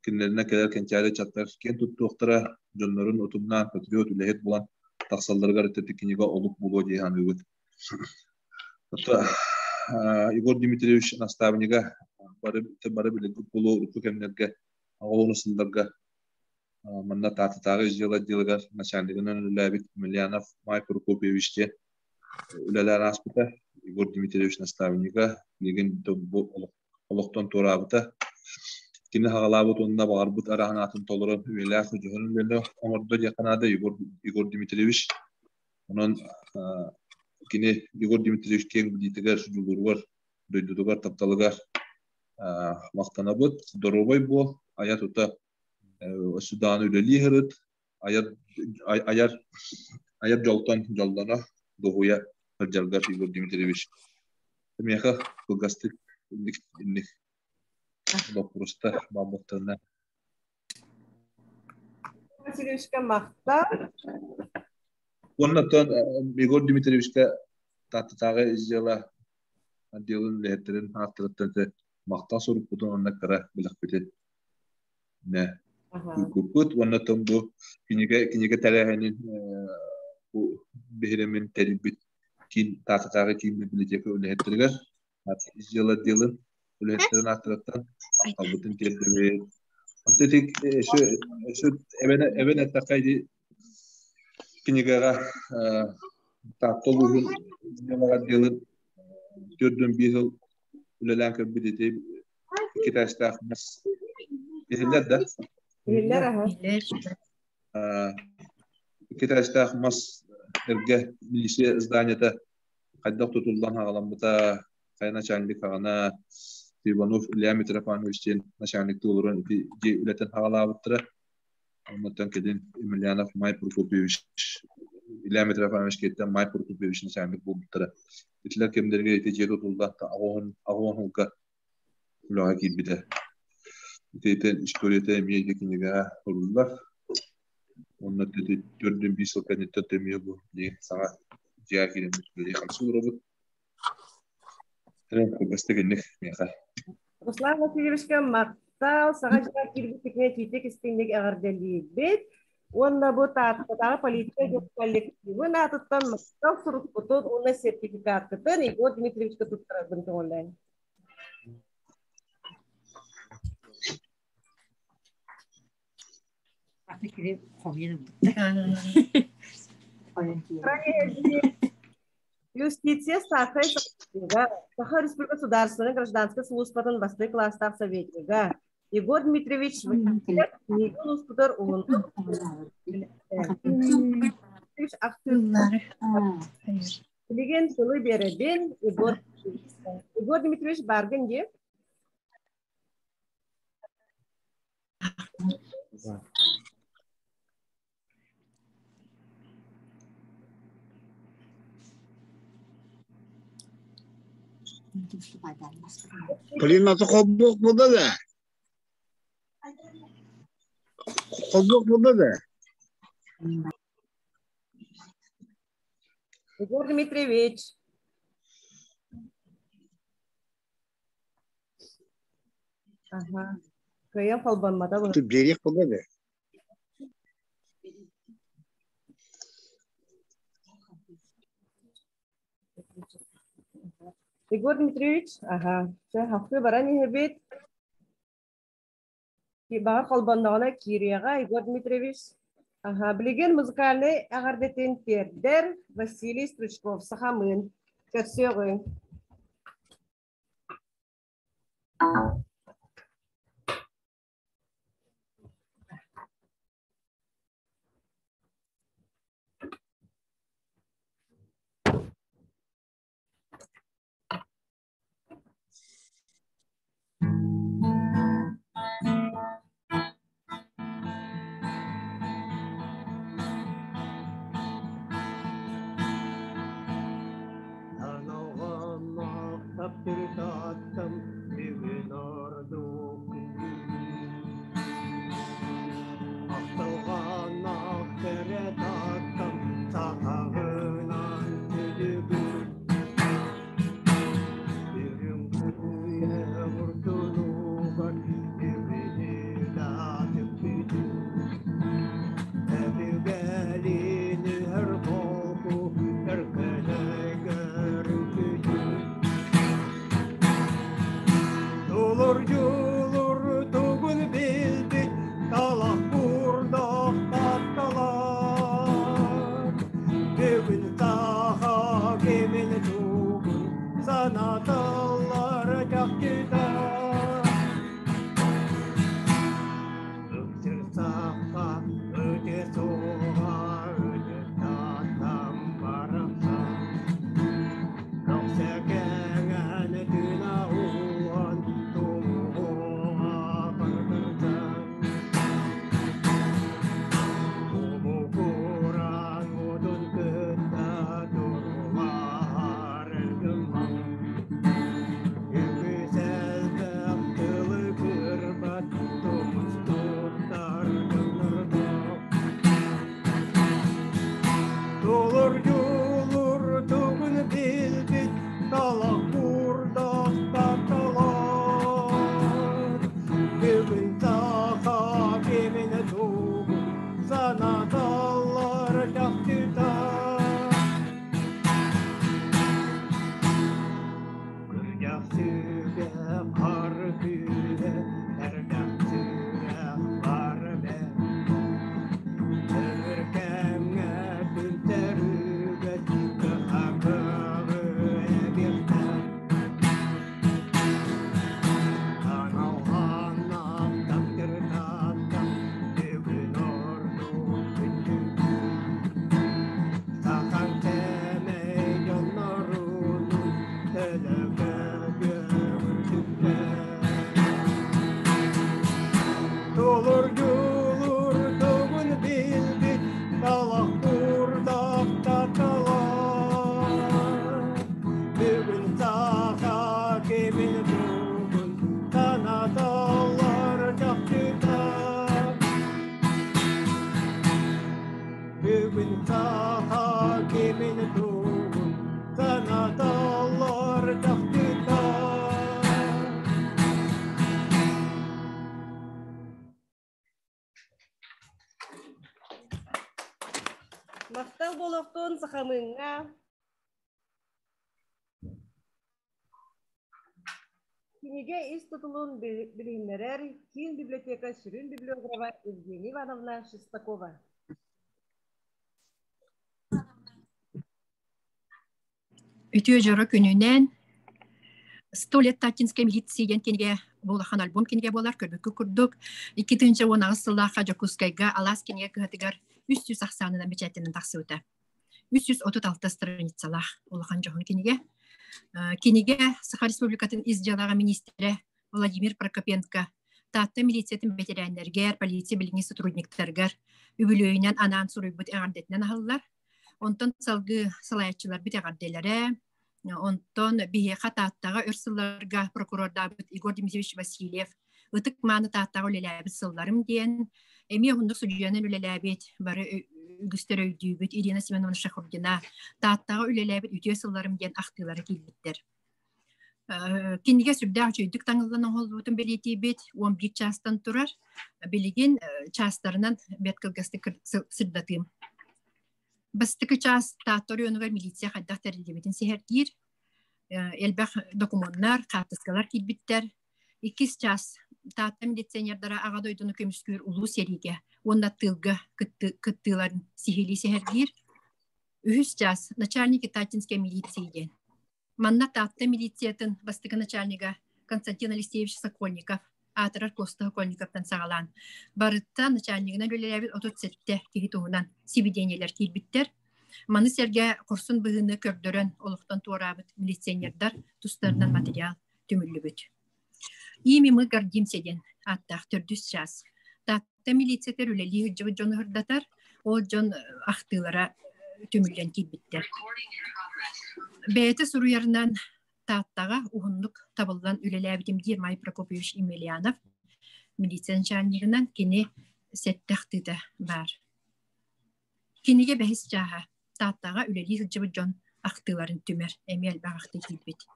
Кинилэринэ кэлэр кэнчээри ыччаттар киэн туттуохтара, дьоннорун утумнаан патриот үлэһит булан тахсалларыгар ити кинигэ олук буолуо дии саныыбыт. Егор Дмитриевич наставнига бары бары билигит буолуо урукку кэмнэргэ оҕолону сылларга манна Таататааҕы ис дьыала отделыгар начальнигынан үлэлээбит Емельянов Май Прокопьевич диэн үлэлээн ааспыта. Егор Дмитриевич наставнига билигин бу олохтон туораабыта. Кини хаҕалаабыт уонна баҕарбыт араһанаатын толорон үйэлээх дьоһун үлэни оҥордо диэххэ наада Егор, Егор Дмитриевич. Онон кини Егор Дмитриевич киэҥ билиитигэр, дьулууругар, дойдутугар, тапталыгар махтанабыт. Доруобай буол, айа тута Судааны үлэлии сырыт, айар, айар, айар дьолтон дьоллоно, дуһуйа сылдьаргар Егор Дмитриевич. Миэхэ кылгастык инник инник боппуруста баалбыттарына. Васильевичка махтал. Уонна Егор Дмитриевичка Тааттатааҕы ис дьыала отделын үлэһиттэрин ааттарыттан махтал сурукпутун уонна кыра бэлэхпитин нэ куппут уонна бу кинигэ кинигэ тэрээһинин бу биһирэмин тэрийбит киин Тааттатааҕы киин библиотека үлэһиттэригэр ис дьыала отделын Үлэһиттерин ааттарыттан махталбытын тиэрдэбит. Онто ити эбэн эттэххэ ити кинигэҕэ Таатта улууһун дьыалаҕа 45 сыл үлэлээн көрбүт ити икки этээстээх мас иһиллэр да? Иһиллэр аха. Икки этээстээх мас эргэ милиция зданиета хайдах тутуллан хаҕаламмыта, хайа начальник хаҕана Иванов Илья Митрофанович диэн начальниктыы олорон ити дьиэ үлэтин хаҕалаабыттара. Оннуттан кэлин Емельянов Май Прокопьевич Илья Митрофанович киэттэн Май Прокопьевич начальник буолбуттара. Итилэр кэмнэригэр ити дьиэ тутуллан аҕуон сылга үлэҕэ киирбитэ. Ити историята эмиэ ити кинигэҕэ суруллар. Уонна төрдүн биир сыл кэнниттэн төмүө бу билигин саҥа дьиэҕэ киирэммит үлэлии хамсыы олоробут. Кылгастык инник миэхэ. Руслан Васильевичка махтал, саҥа дьиэҕэ киирбит итиитик истиҥник эҕэрдэлиибит. Уонна бу Тааттатааҕы полиция коллективын аатыттан махтал сурукпутун уонна сертификаткытын Егор Дмитриевичка туттарарбын көҥүллээн. Юстиция Сахай Саха Республика Государственной гражданской службатын бастакы класстаах советнига Егор Дмитриевич улууспутар уһун Билигин тылы биэрэбин Егор Егор Дмитриевич бааргын дии? Полина холбуох буолла да? Холбуох буолла да? Егор Дмитриевич. Ага. Кыайан холбоммото бу. Биэриэх буолла да? Егор Дмитриевич, ага. Чэ, хахты баран иһэбит. Баҕар холбонноҕуна киириэҕэ Егор Дмитриевич. Аха, билигин музыкальнай эҕэрдэтин тиэрдэр Василий Стручков Сахамыын. Көрсүөҕүҥ. Таптыртаттам бүгүн ордук күндү. Ахтылҕаннаах кэрэ Тааттам сатаҕынан түлүгүр. Үрүҥ куйа мурдунугар үгүнүлаатык бүтүн. Өбүгэлиин үһэр холку өркөнөйгөр үтүтүн. Тулур дьулур тугун билбит талах курдах татталар. Бүгүн саха кимин тугун санаталлар чахчыта. Ыксыр сахха өтө суоҕа өтө тааттам барахсан. Көхсөкөҥөн түнэ уон тумуһуга бардырсан. Тумукуран модун кытта турулаһар эргыммам. Үгүс элбэх тылы кырбат тумус туттар дьоннордоох. Тулур дьулур тугун билбит талах курдах тарталар. Бүгүн саха кимин тугун санаталлар чахчыта. Күрдьэх сүгэ Бүгүн саха кимин тугун санаталлар чахчыта. Махтал буолуохтун Сахамыҥҥа. Кинигэ ис тутулун билиһиннэрэр киин библиотека сүрүн библиографа Евгения Ивановна Шестакова. Үтүө дьоро күнүнэн «Сто лет Татинской милиции» диэн кинигэ бу улахан альбом кинигэ буолар, көрбүккүт курдук. 2018 сыллаахха Дьокуускайга Алаас кинигэ кыһатыгар 300 ахсаанынан бэчээттэнэн тахсыбыта. 336 страницалаах улахан дьоһун кинигэ. Кинигэ Саха Республикатын ис дьыалаҕа министрэ Владимир Прокопенко Таатта милициятын бэтэрээннэригэр, полиция билиҥҥи сотрудниктарыгар үбүлүөйүнэн анаан суруйбут эҕэрдэтинэн аһыллар. Онтон салгыы салайааччыларбыт эҕэрдэлэрэ, онтон биһиэхэ Тааттаҕа өр сылларга прокурордаабыт Егор Дмитриевич Васильев ытык мааны Тааттаҕа үлэлээбит сылларым диэн, эмиэ уһуннук судьуйанан үлэлээбит, бары үгүстэр өйдүүбүт Ирина Семеновна Шахурдина Тааттаҕа үлэлээбит үтүө сылларым диэн ахтыылара киирбиттэр. Кинигэ сүрдээх үчүгэйдик таҥыллан оҥоһуллубутун бэлиэтиибит. 11 чаастан турар. Билигин чаастарынан бэрт кылгастык сырдатыым. Бастакы чаас Таатта оройуонугар милиция хайдах тэриллибитин сэһэргиир. Элбэх докумуоннар, хаартыскалар киирбиттэр. Иккис чаас Таатта милиционердара Аҕа дойдуну көмүскүүр улуу сэриигэ уонна тыылга кыттыыларын сиһилии сэһэргиир. Үһүс чаас начальник Татинской милиции диэн. Манна Таатта милициятын бастакы начальнига Константин Алексеевич Сокольников, аатырар Коста Сокольниковтан саҕалаан, барыта начальнигынан үлэлээбит 37 киһи туһунан сибидиэнньэлэр киирбиттэр. Маны сэргэ хорсун быһыыны көрдөрөн олохтон туораабыт милиционердар тустарынан материал түмүллүбүт. Ими мы гордимся диэн ааттаах төрдүс чаас. Таатта милициятыгар үлэлии сылдьыбыт дьону сырдатар, ол дьон ахтыылара түмүллэн киирбиттэр. Бэйэтэ суруйарынан Тааттаҕа уһуннук табыллан үлэлээбитим диир Май Прокопьевич Емельянов милиция начальнигынан кини сэттэ ахтыыта баар. Кинигэ бэһис чааһа Тааттаҕа үлэлии сылдьыбыт дьон ахтыыларын түмэр, эмиэ элбэх ахтыы киирбит.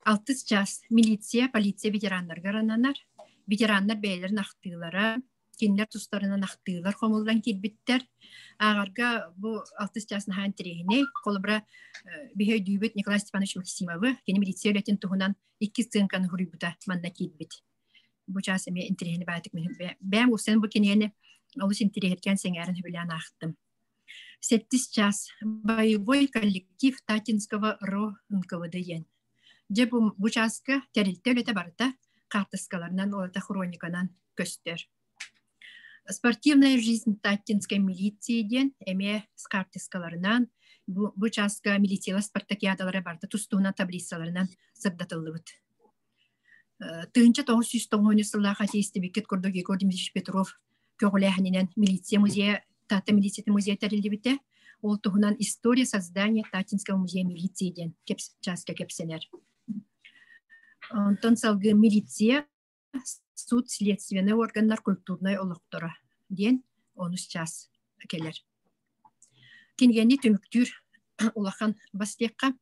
Алтыс чаас милиция, полиция ветераннарыгар ананар. Ветераннар бэйэлэрин ахтыылара, кинилэр тустарынан ахтыылар хомуллан киирбиттэр. Ааҕарга бу алтыс чаас наһаа интэриэһинэй. Холобура, биһи өйдүүбүт Николай Степанович Максимовы, кини милиция үлэтин туһунан икки сценканы суруйбута манна киирбит. Бу чаас эмиэ интэриэһинэй баатык бэйэм уопсайынан бу кинигэни олус интэриэһиргээн сэҥээрэн сөбүлээн аахтым. Сэттис час боевой коллектив Татинского РО НКВД диэн. Дьэ бу, бу чааска тэрилтэ үлэтэ барыта хаартыскаларынан уонна хрониканан көстөр. Спортивная жизнь Таттинской милиции диэн эмиэ хаартыскаларынан бу, бу чааска милициялар спартакиадалара барыта тус-туһунан таблицаларынан сырдатыллыбыт. 1990 сыллаах атеистибиккит курдук Егор Дмитриевич Петров көҕүлээһининэн милиция музейа Таатта милициятын музейа тэриллибитэ. Ол туһунан «История создания Татинского музея милиции» диэн чааска кэпсэнэр. Онтон салгыы милиция, суд, следственный органнар культурнай олохторо диэн онус чаас кэлэр. Кинигэни түмүктүүр улахан бастиэххэ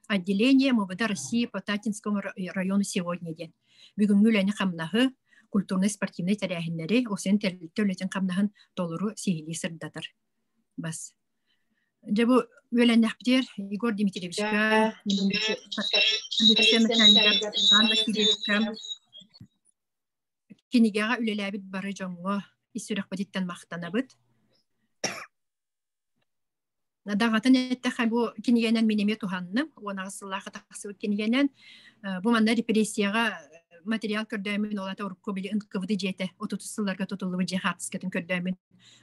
отделение МВД России по Татинскому району сегодня диэн бүгүҥҥү үлэни хамнаһы, культурнай-спортивнай тэрээһиннэри, осен тэрилтэ үлэтин хамнаһын толору сиһилии сырдатар. Бас. Дьэ бу үөлэннэхпитигэр Егор Дмитриевичка, Васильевичка кинигэҕэ үлэлээбит бары дьоҥҥо ис сүрэхпититтэн махтанабыт. Даҕатын эттэххэ, бу кинигэнэн мин эмиэ туһанным. 18 сыллаахха тахсыбыт кинигэнэн. Бу манна репрессияҕа материал көрдөөмүн, ол ата урукку били НКВД дьиэтэ 30 сылларга тутуллубут дьиэ хаартыскатын көрдөөмүн.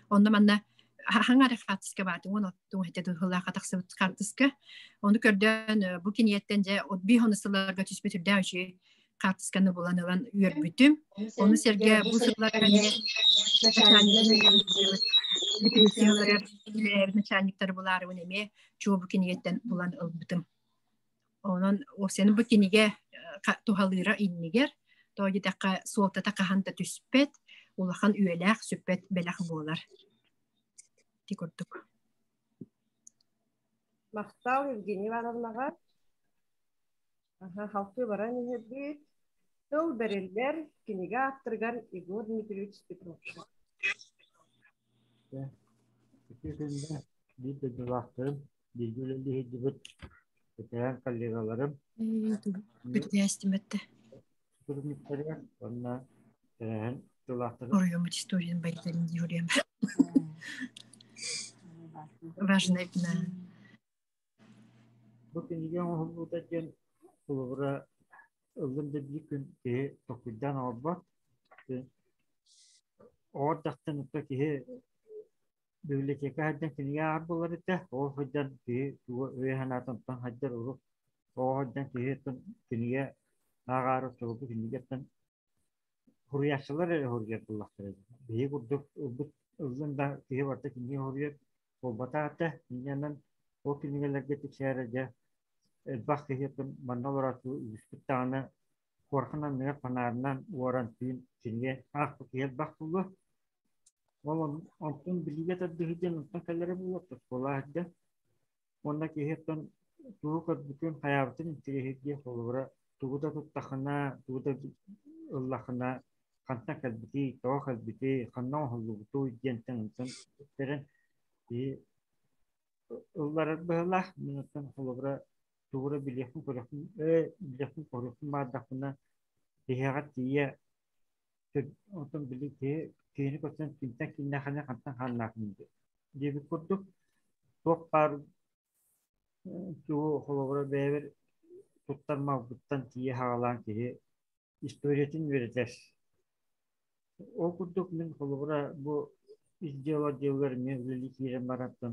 Онно манна хаҥа эрэ хаартыска баатын, уон оттуҥ этэ сыллаахха тахсыбыт хаартыска. Ону көрдөөн бу кинигэттэн дьэ 35 сылларга түспүт үрдээх үчүгэй хаартысканы булан ылан үөрбүтүм. Ону сэргэ бу сылларга репрессияларыгар үлэлээбит начальниктары булаарыбын эмиэ чуо бу кинигэттэн булан ылбытым. Онон осен бу кинигэ туһалыыра иннигэр, тоҕо диэтэххэ суолтата хаһан да түспэт, улахан үйэлээх сүппэт бэлэх буолар. Ити курдук. Махтал Евгения Ивановнаҕа. Халты баран иһэрбит. Тыл бэриллэр кинигэ ааптарыгар Егор Дмитриевич Петровка. Үтүө күннэ биир дойдулаахтарым, бииргэ үлэлии сылдьыбыт бэтэрээн коллегаларым. Бүтээстимэтте. Сотрудниктарыгар уонна тэрээһин тылаахтары. Оруйуммут историянын байдарын дии Важно да. Бу кинигэ оҥоһуллуута диэн холобура ыллым да биир күн киһи толкуйдаан оҥорбот. Оҕо эрдэхтэн ыкка киһи библиотека сылдьан кинигэ ааҕар буолар этэ. Ол сылдьан киһи тугу өйө-санаата онтон сылдьар урут оҕо сылдьан киһи кинигэ ааҕаары оччолорго кинигэттэн Суруйааччылар эрэ суруйар буоллахтара дии. Биһиги курдук ылбыт ыллын да киһи барыта кинигэ суруйар буолбатах этэ. Инньэнэн ол кинигэлэргэ тиксээрэ дьэ элбэх киһи манна олорооччу үгүспүт даҕаны куорхан анныгар фонарынан уоран түүн кинигэ аахпыт киһи элбэх буолуо. Ол онтон билиигэ тардыһыы диэн онтон кэлэрэ буолуо оскуола сылдьан. Уонна киһи оттон тугу көрбүтүн, хайаабытын интэриэһиргиэх холобура тугу да туттаххына, тугу да ыллаххына хантан кэлбитий, тоҕо кэлбитий, ханна оҥоһуллубутуй диэнтэн онтон үктэрэн киһи ылларар быһыылаах. Мин оттон холобура тугу эрэ билиэхпин көрүөхпүн билиэхпин көрүөхпүн баҕардахпына тиһэҕэр тиийэ Оттон били киһи киһини көрсөн кимтэн кииннээххинэ хантан хааннааххын диэбит курдук туох баар тугу холобура бэйэбэр туттар малбыттан тиийэ саҕалаан киһи историятын үөрэтэр. Ол курдук мин холобура бу ис дьыала отделыгар эмиэ үлэлии киирэн барантан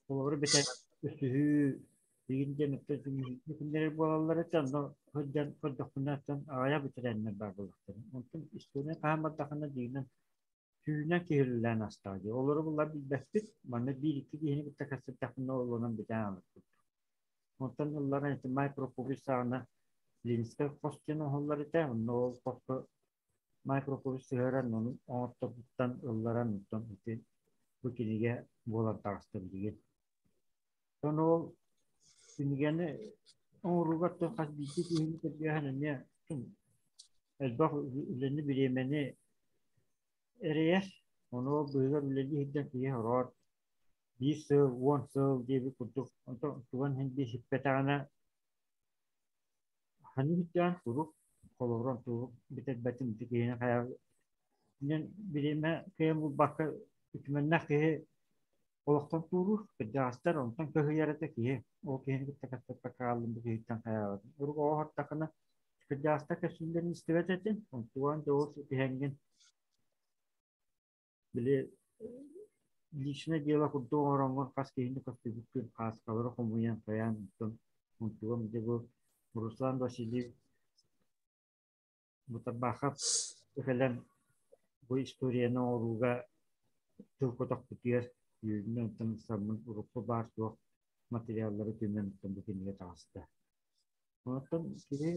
Холобура бэчээт өстүһүү игин диэн күннэрэр буолаллар этэ, онно сылдьан көрдөхпүнэ оттон аҕыйах бэтэрээннэр баар буоллахтара. Онтон история хаһан бардахына дьиҥинэн сүүнэн киһилээн астаҕа дии. Олору буллар билбэппит. Манна биир-икки киһини кытта кэпсэттэхпинэ олорон бүтэн аалыппыт. Онтон ылларан ити Май Прокопьевич саҕана Ленинскэй хос диэн оҥоһуллар этэ. Онно ол хоско Май Прокопьевич сыһыаран ону оҥорторбуттан ылларан онтон ити бу кинигэ буолан таҕыста билигин. Онон ол кинигэни оҥорууга хас биирдии киһини көрдөһөн эмиэ элбэх үлэни, бириэмэни эрэйэр. Ону ол быыһыгар үлэлии сылдьан киһи сороҕор биир сыл, 10 сыл диэбит курдук онтон туган иһин биир сиппэтэҕинэ ханыы сылдьан куруук холобурун тугу бүтэрбэтин ити киһини хайа бириэмэ кыайан булбакка үтүмэннээх киһи олохтон туоруур кырдьаҕастар онтон кыһыйар этэ киһи ол киһини кытта кэпсэппэккэ хааллым бу киһиттэн хайаабатын урук оҕо сыртахына кырдьаҕастар кэпсииллэрин истибэт этим онтуган дьэ ол ситиһэҥҥин Били личное дело курдук оҥороҥҥун хас киһини көрсүбүккүн хааскалары хомуйан хайаан онтон онтугум дьэ бу Руслан Васильевич Бутарбахов кэлэн бу историяны оҥорууга тыл көтөхпүтүгэр үөрүнэн онтон ылсаммын урукку баар суох материаллары түмэн оттон бу кинигэ таҕыста. Онтон киһи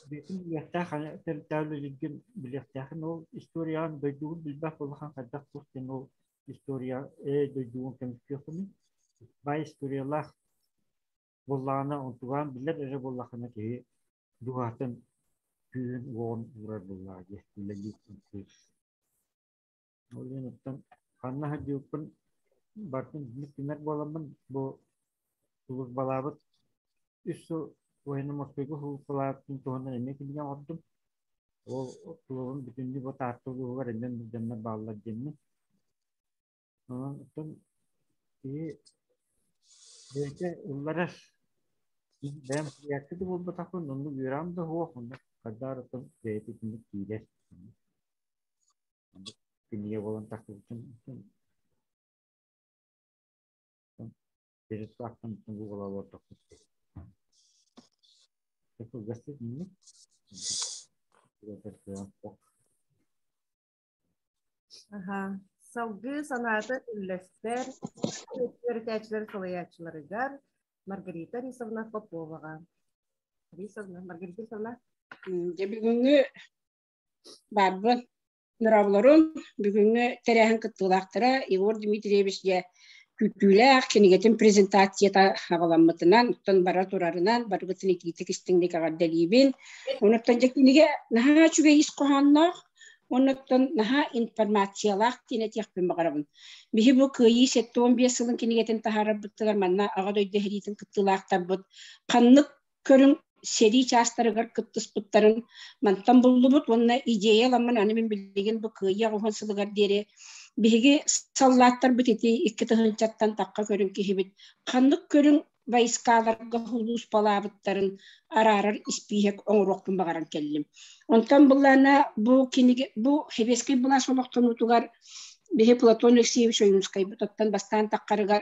бэйэтин билиэхтээх төрүттээх үлэлииргин билиэхтээхин ол историяҕын дойдугун билбэт буоллаххына хайдах туох диэн ол история дойдугун көмүскүөххүнүй баай историялаах буоллаҕына онтугаан билэр эрэ буоллаххына киһи дууһатын күүһүн уоҕун уурар буоллаҕа дии үлэлиир Ол иһин оттон ханна сылдьыбыппын барытын биир түмэр буоламмын бу сулууспалаабыт 3 сыл военно-морскойга сулууспалаабытын туһунан эмиэ кинигэ оҥордум. Ол тулабын бүтүннүү бу Таатта улууһугар эмиэ дьоннор бааллар диэммин. Онон оттон киһи бэйэтэ ылларар. Бэйэм суруйааччы да буолбатахпын, оннук үөрэҕим да суох, оннук хайдах эрэ оттон бэйэтэ итинник киирэр. Кинигэ буолан тахсыбытын пересадканы буола олордохпут кылгастык инник Аха. Салгыы санаата үллэстэр үөрэтээччилэр салайааччыларыгар Маргарита Рисовна Поповаҕа. Рисовна, Маргарита Рисовна. Дьэ бүгүҥҥү баарбын. Дорооболорун, бүгүҥҥү тэрээһин кыттыылаахтара Егор Дмитриевич дьэ күүтүүлээх кинигэтин презентацията аҕаламмытынан, оттон бара турарынан барыгытын итиитик истиҥник эҕэрдэлиибин. Онуттан дьэ кинигэ наһаа үчүгэй ис хоһоонноох, онуттан наһаа информациялаах диэн этиэхпин баҕарабын. Биһи бу Кыайыы 75 сылын кинигэтин таһаарарбытыгар манна Аҕа дойду сэриитин кыттыылаахтарбыт ханнык көрүҥ сэрии чаастарыгар кыттыспыттарын мантан буллубут уонна идея ыламмын аны мин билигин бу кыайыы 80 сылыгар диэри биһиги саллааттарбыт ити 2 тыһыынчаттан тахха көрүҥ киһибит ханнык көрүҥ войскаларга сулууспалаабыттарын араарар испииһэк оҥоруохпун баҕаран кэллим. Онтон былаана бу кинигэ бу сэбиэскэй былаас олохтонуутугар биһи Платон Алексеевич Ойуунскайбыт оттон бастаан таххарыгар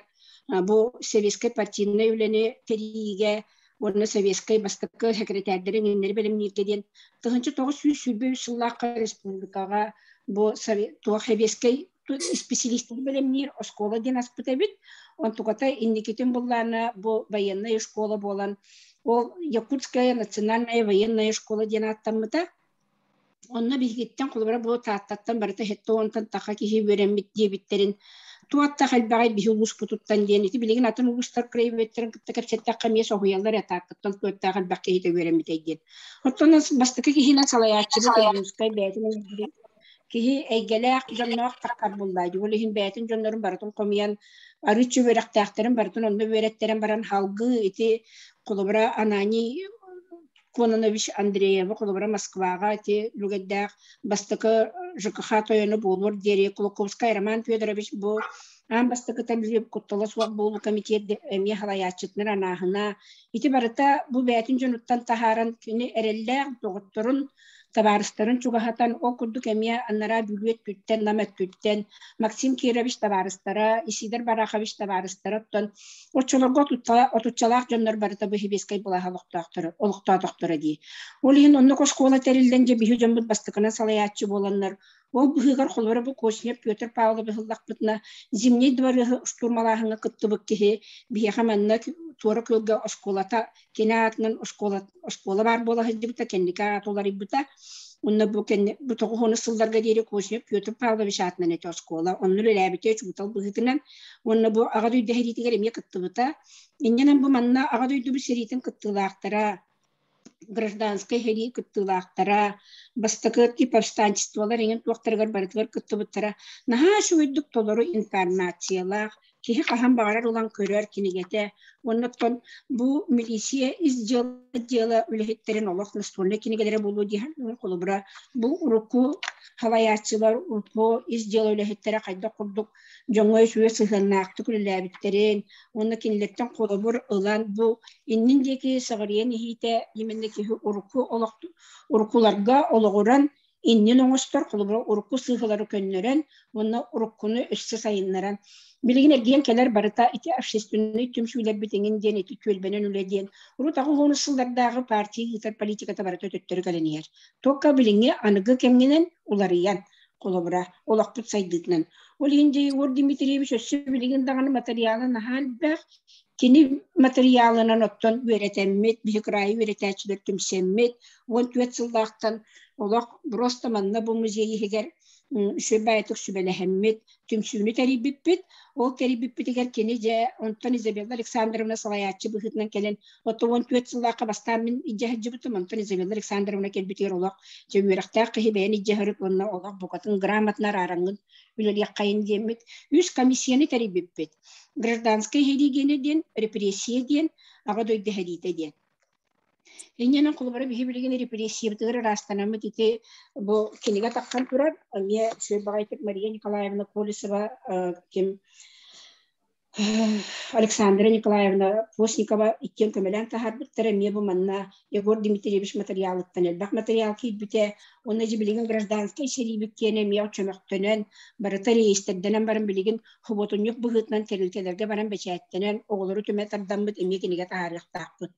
бу сэбиэскэй партийнай үлэни тэрийиигэ уонна советскай бастакы секретардарын иннэри бэлэмнииргэ диэн 1923 сыллаахха республикаҕа бу туох сэбиэскэй исписэлиистэри бэлэмниир оскуола диэн аспыт эбит. Онтуката инникитин буллаана бу военная школа буолан ол Якутская национальная военная школа диэн ааттаммыта. Онно биһигиттэн холобура бу Тааттаттан барыта 70-тан таха киһи үөрэммит диэбиттэрин туаттах элбэҕэй биһи улууспутуттан диэн ити билигин атын улуустар краеведтарын кытта кэпсэттэххэ эмиэ соһуйаллар ээ Тааттаттан туоттаах элбэх киһитэ үөрэммитэй диэн. Оттон бастакы киһинэн салайааччыбыт Ойуунускай бэйэтин киһи эйгэлээх дьонноох таххар буллаа. Ол иһин бэйэтин дьоннорун барытын хомуйан арыыччы үөрэхтээхтэрин барытын онно үөрэттэрэн баран халгыы ити холобура Ананий Кононович Андреева холобура Москваҕа ити үлүгэрдээх бастакы ЖКХ тойоно буолуор диэри Кулаковскай Роман Федорович бу аан бастакыта куттала суох буолуу комитет эмиэ салайааччытынан анааһына ити барыта бу бэйэтин дьонуттан таһааран кини эрэллээх доҕотторун табаарыстарын чугаһатан, ол курдук эмиэ анараа Бүлүү өттүттэн, Нам өттүттэн Максим Кирович табаарыстара, Исидор Барахович табаарыстара оттон оччолорго отуччалаах дьоннор барыта бу Хибиэскэй былааһа олохтоохторо, олохтоотохторо дии. Ол иһин оннук оскуола тэриллэн дьэ биһи дьоммут бастакынан салайааччы буоланнар, ол быһыыгар холобура бу Кочнев Петр Павлович ыллахпытына Зимний дворыһы штурмалааһыҥҥа кыттыбыт киһи биһиэхэ манна Туора Күөлгэ оскуолата кини аатынан оскуола, оскуола баар буола сылдьыбыта, кэнники аата уларыйбыта. Онно бу кэнни бу 90 сылларга диэри Кочнев Петр Павлович аатынан этэ оскуола. Онно үлэлээбитэ учуутал быһыытынан. Уонна бу Аҕа дойду сэриитигэр эмиэ кыттыбыта. Инньэнэн бу манна Аҕа дойдубут сэриитин кыттыылаахтара, гражданскай сэрии кыттыылаахтара, бастакы повстанчестволар иҥин туохтарыгар барытыгар кыттыбыттара. Наһаа үчүгэйдик толору информациялаах, киһи хаһан баҕарар ылан көрөр кинигэтэ. Уонна оттон бу милиция ис дьыала үлэһиттэрин олох настольнай кинигэлэрэ буолуо диэн холобура бу урукку салайааччылар урукку ис дьыала үлэһиттэрэ хайдах курдук дьоҥҥо үчүгэй сыһыаннаахтык үлэлээбиттэрин уонна кинилэртэн холобур ылан бу иннин диэки саҕарыйан иһиитэ именно киһи урукку олох уруккуларга олоҕуран иннин оҥостор, холобура урукку сыыһалары көннөрөн уонна уруккуну өссө сайыннаран. Билигин эргийэн кэлэр барыта ити общественнай түмсүүлэрбит иҥин диэн ити түөлбэнэн үлэ диэн урут 80 сыллардааҕы партия ыытар политиката барыта төттөрү кэлэн иһэр. Только билиҥҥи аныгы кэмҥинэн уларыйан, холобура, олохпут сайдыытынан. Ол иһин дьэ Егор Дмитриевич өссө билигин даҕаны матырыйаала наһаа элбэх. Кини матырыйаалынан оттон үөрэтэммит, биһи кыраайы үөрэтээччилэр түмсэммит, 14 сыллаахтан олох просто манна бу музей иһигэр үчүгэй баайытык сүбэлэһэммит, түмсүүнү тэрийбиппит. Ол тэрийбиппитигэр кини дьэ онтон Изабелла Александровна салайааччы быһыытынан кэлэн, отто 14 сыллаахха бастаан мин илдьэ сылдьыбытым, онтон Изабелла Александровна кэлбитигэр олох дьэ үөрэхтээх киһи бэйэн илдьэ сырыт уонна олох букатын грамотно араараҥҥын үлэлиэххэйин диэммит үс комиссияны тэрийбиппит. Гражданскай сэрии диэнэ диэн, репрессия диэн, Аҕа дойду сэриитэ диэн. Инньэнэн холобура биһи билигин репрессиябытыгар ыраастанаммыт ити бу кинигэ таххан турар. Эмиэ үчүгэй баҕайытык Мария Николаевна Колесова ким Александра Николаевна Постникова иккиэн көмөлөөн таһаарбыттара эмиэ бу манна Егор Дмитриевич матырыйаалыттан элбэх матырыйаал киирбитэ. Уонна дьэ билигин гражданскай сэриибит киэнэ эмиэ чөмөхтөнөн, барыта реестрдэнэн баран билигин хобуотунньук быһыытынан тэрилтэлэргэ баран бэчээттэнэн, оҕолору түмэ тардаммыт эмиэ кинигэ таһаарыахтаахпыт.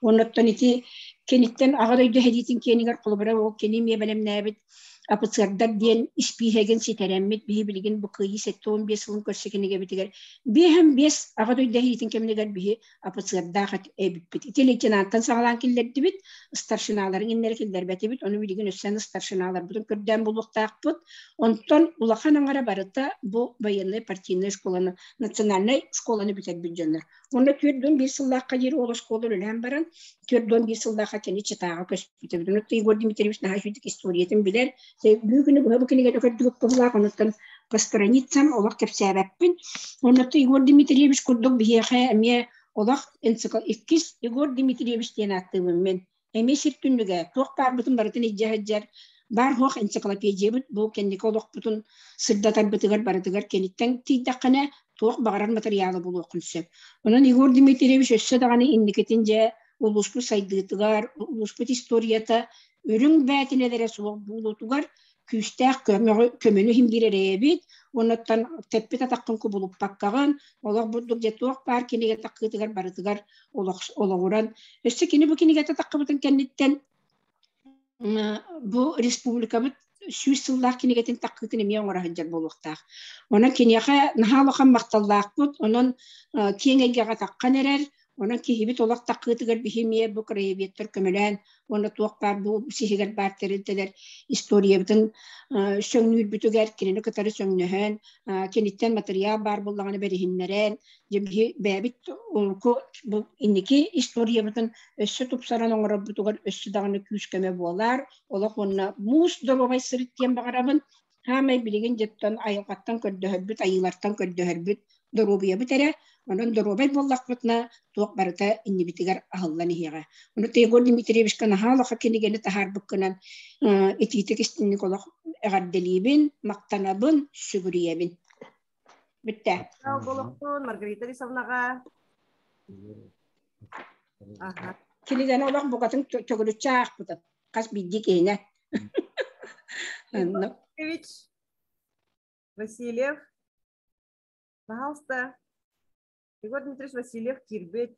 Оннуттан ити киниттэн Аҕа дойду сэриитин киэнигэр холобура ол кини эмиэ бэлэмнээбит. Апыцыардар диэн испииһэгин ситэрэммит биһи билигин бу Кыайыы 75 сылын көрсө кинигэбитигэр 55 Аҕа дойду эһиитин кэмигэр биһи апыцыардаах эбиппит. Ити лейтенанттан саҕалаан киллэрдибит, старшиналарын иннэри киллэрбэтибит, ону билигин өссө старшиналарбытын көрдөөн булуохтаахпыт. Онтон улахан аҥара барыта бу военнай партийнай школаны, национальнай школаны бүтэрбит дьоннор. Онно 41 сыллаахха диэри ол оскуола үлэлээн баран, 41 сыллаахха кини Читаҕа көспүтэ. Онно Егор Дмитриевич наһаа үчүгэй историятын билэр. Бүгүнү быһа бу кинигэтэ көрдүгүт быһылаах, онуттан по страницам олох кэпсээбэппин. Онно Егор Дмитриевич курдук биһиэхэ эмиэ олох энцикл иккис Егор Дмитриевич диэн ааттыыбын мин. Эмиэ сир түннүгэ туох баарбытын барытын илдьэ сылдьар баар суох энциклопедиябыт бу кэнники олохпутун сырдатарбытыгар барытыгар кэниттэн тиийдэххинэ туох баҕарар матырыйаалы булуоххун сөп. Онон Егор Дмитриевич өссө даҕаны инникитин дьэ улууспут сайдыытыгар, улууспут историята үрүҥ бээтинэлэрэ суох буолуутугар күүстээх көмөнү иһин биэрэр эбит. Оннуттан тэппит атаххын кубулуппаккаҕын, олох бурдук дьэ туох баар кинигэ таххыытыгар барытыгар олоҕуран. Өссө кини бу кинигэтэ таххыбытын кэнниттэн бу республикабыт 100 сыллаах кинигэтин таххыытын эмиэ оҥоро сылдьар буолуохтаах. Онон киниэхэ наһаа улахан махталлаахпыт. Онон киэҥ эйгэҕэ таххан эрэр. Онон киһибит олох таххыытыгар биһи эмиэ бу краеведтар көмөлөөн уонна туох баар бу сиһигэр баар тэрилтэлэр историябытын сөҥнүүрбүтүгэр кинини кытары сөҥнөһөн, киниттэн матырыйаал баар буоллаҕына бэриһиннэрэн, дьэ биһи бэйэбит урукку бу инники историябытын өссө тупсаран оҥорорбутугар өссө даҕаны күүс-көмө буолар. Олох уонна муус доруобай сырыт диэн баҕарабын. Хаамай билигин дьиттэн айылҕаттан көрдөһөрбүт, айыылартан көрдөһөрбүт доруобуйабыт эрэ. Онон доруобай буоллахпытына, туох барыта иннибитигэр аһыллан иһиэҕэ. Ону Егор Дмитриевичка наһаа улахан кинигэни таһаарбыккынан итиитик истинник олох эҕэрдэлиибин, махтанабын, сүгүрүйэбин. Бүттэ. Болохтун Маргарита Борисовнаҕа. Кинигэни олох букатын төгүрүччү аахпытым. Хас биирдии киһинэ. Васильев. Пожалуйста. Егор Дмитриевич Васильев киирбит.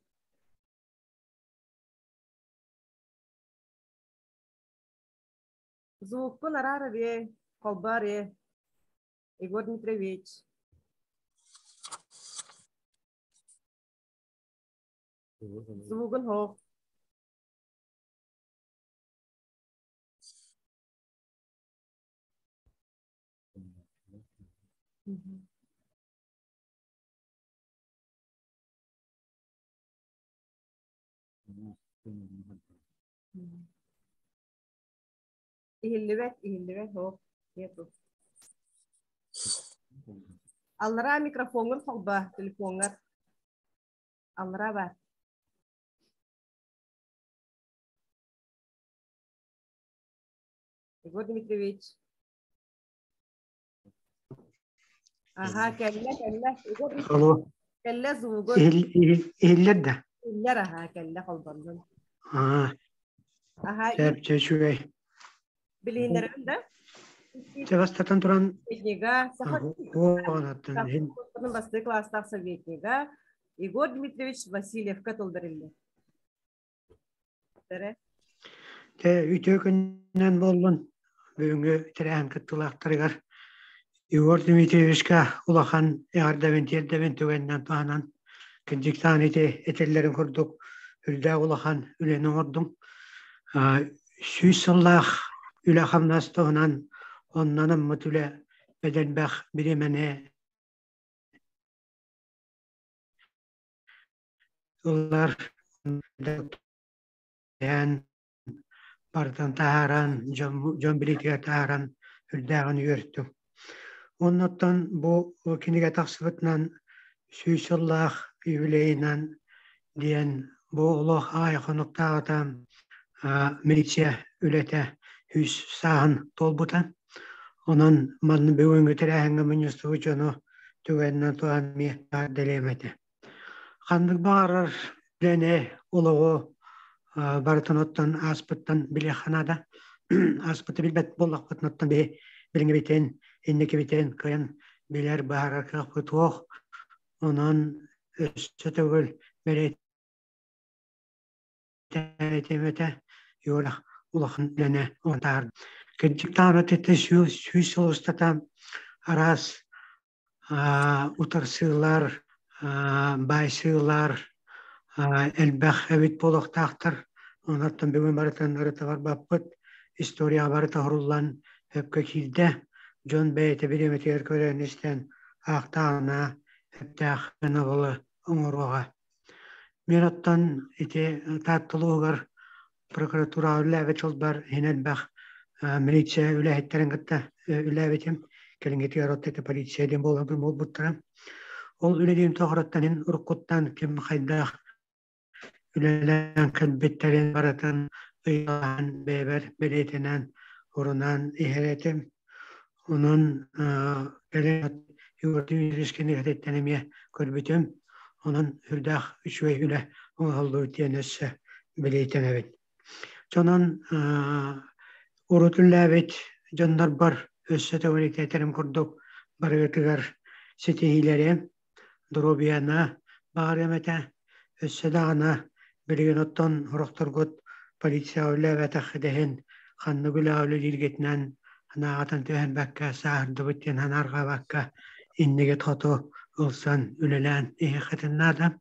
Звукпун араар эбиэ, холбоор ээ. Егор Дмитриевич. Звугун хоох. Иһиллибэт, иһиллибэт, һоо, нету. Аллараа микрофоҥҥун холбоо, телефоҥҥар. Аллараа баар. Егор Дмитриевич. Аха, кэллэ, кэллэ. Егор Алло. Кэллэ звугун. Иһиллэр да? Иһиллэр, аха, кэллэ холбоннун. Аа. Аха. Сөп, үчүгэй. Билииннэрин да? Чэ, бастатан туран Советнига, саха бастакы класстаах советнига Егор Дмитриевич Васильевка тыл бэриллэр. Тэ үтүө күнүнэн буоллун бүгүҥҥү тэрээһин кыттыылаахтарыгар Егор Дмитриевичка улахан эҕэрдэбин тиэрдэбин түгэнинэн туһанан кырдьыктаан ити этэллэрин курдук үрдээх улахан үлэни оҥордум. 100 сыллаах үлэ-хамнас туһунан оннон ыммыт үлэ бэдэлбэх бириэмэни ылар барытын таһааран, дьон билиитигэр таһааран үрдээҕин үөртүм. Оннуттан бу кинигэ тахсыбытынан 100 сыллаах юбилейынан диэн бу олох аҕай хонуктааҕыта милиция үлэтэ 100 сааһын туолбута. Онон манна бүгүҥҥү тэрээһиҥҥэ мунньустубут дьону түгэнинэн туһан эмиэ эҕэрдэлиэм этэ. Ханнык баҕарар үлэни, олоҕу барытын оттон ааспыттан билиэххэ наада. Ааспыты билбэт буоллахпытына оттон биһи билиҥҥибитин, инникибитин кыайан билэр, быһаарар кыахпыт суох. Онон өссө төгүл бэлиэтээтэм этэ, Юра улахан үлэни оҥорон таһаарда. Кырдьыктаах этэ сүүс сыл устата араас утарсыылар, баайсыылар элбэх эбит буолуохтаахтар. Онон бүгүн барытын ырыта барбаппыт. Историяҕа барыта оһоруллан өпкө киирдэ. Дьон бэйэтэ бириэмэтигэр көрөн-истэн аахтаҕына эптээх гына оҥоруоҕа. Мин оттон ити Таатта улууһугар прокуратураҕа үлэлээбит сылбар иһин элбэх милиция үлэһиттэрин кытта үлэлээбитим. Кэлиҥҥитигэр от ити полиция диэн буолбуттара. Ол үлэлиим тоҕороттон иһин уруккуттан ким хайдах үлэлээн кэлбиттэрин барытын ыйаан бэйэбэр бэлиэтэнэн урунан иһэр этим. Онон кэлин Егор Дмитриевич кинигэтиттэн эмиэ көрбүтүм. Онон үрдээх үчүгэй үлэ оҥоһуллубут диэн өссө бэлиэтэнэбин. Дьонон урут үлэлээбит дьоннорбор өссө төгүрүктэтэрим курдук барыгытыгар ситиһиилэри, доруобуйаны баҕарыам этэ. Өссө даҕаны билигин оттон сорохторгут полицияҕа үлэлээбэтэх идэһин ханнык үлэҕэ үлэлииргитинэн санааҕытын түһэрбэккэ, сааһырдыбыт диэн санаарҕаабакка иннигит хоту ылсан үлэлээн иһиэххитин наада.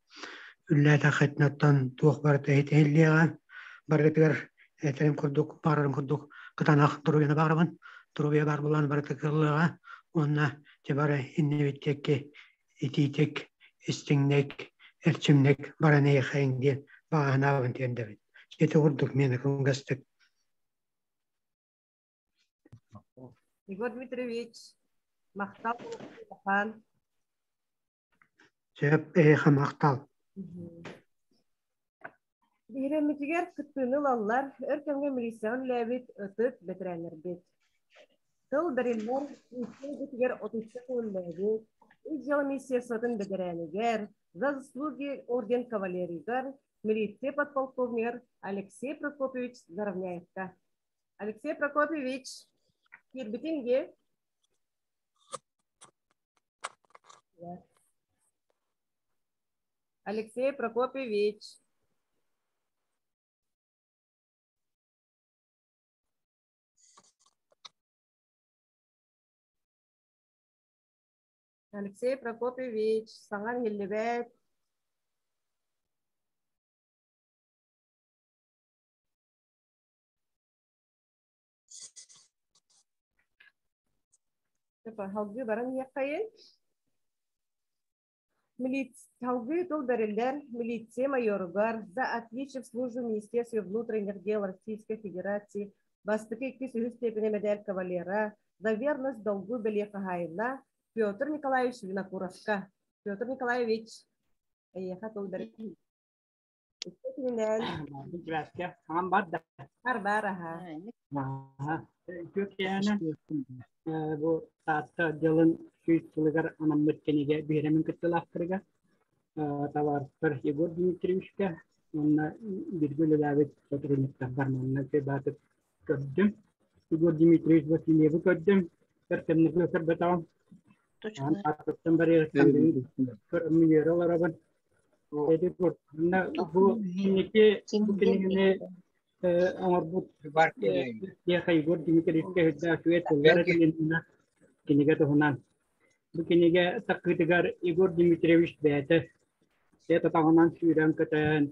Үлэлээтэххитинэ оттон туох барыта иһиллиэҕэ. Барыгытыгар этэрим курдук, баҕарарым курдук кытаанах доруобуйаны баҕарабын. Доруобуйа баар буолан барыта кыаллыаҕа уонна дьэ бары иннибит диэки итиитик, истиҥник, эрчимник баран эйиэхэйиҥ диэн баҕа санаабын тиэрдэбин. Ити курдук миэнэ кылгастык. Егор Дмитриевич, махтал улахан. Сөп, эйиэхэ махтал. Биһирэммитигэр кыттыыны ылаллар, өр кэмҥэ милицияҕа үлэлээбит ытык бэтэрээннэрбит. Тыл бэриллэр эйгэтигэр отучча көҥүллээбит, Ис дьыала министерствотын бэтэрээнигэр, За заслуги орден кавалеригар, милиция подполковнигар Алексей Прокопьевич Заровняевка. Алексей Прокопьевич, киирбитиҥ дии? Алексей Прокопьевич. Алексей Прокопьевич, саҥаҥ иһиллибэт. Салгыы баран иһиэххэйин. Салгыы тыл бэриллэр милиция майоругар за отличие в службе Министерства внутренних дел Российской Федерации бастакы иккис үһүс степени мэдээль кавалера за верность долгу бэлиэ хаһаайына Петр Николаевич Винокуровка. Петр Николаевич, эйиэхэ тыл бэриллэр. Иккитинэн. Здравствуйте. Аҕам бар да. Бар бар аха. Үтүө киэһэнэ бу Таатта отделын сүүс сылыгар анаммыт кинигэ биһирэмин кыттыылаахтарыгар табаарыстар Егор Дмитриевичка уонна бииргэ үлэлээбит сотрудниктарбар манна баатык көрдүм. Егор Дмитриевич Васильевы көрдүм. Өр кэмнэргэ көрбөтөҕүм. Аан барыарыттан көрөммүн олоробун. Ити бу инники бу кинигини оҥорбут Егор Дмитриевичка үрдээх үчүгэй тыллар этилиннэ кинигэ туһунан. Бу кинигэ таккыытыгар Егор Дмитриевич бэйэтэ бэйэтэ сүүрэн-көтөн,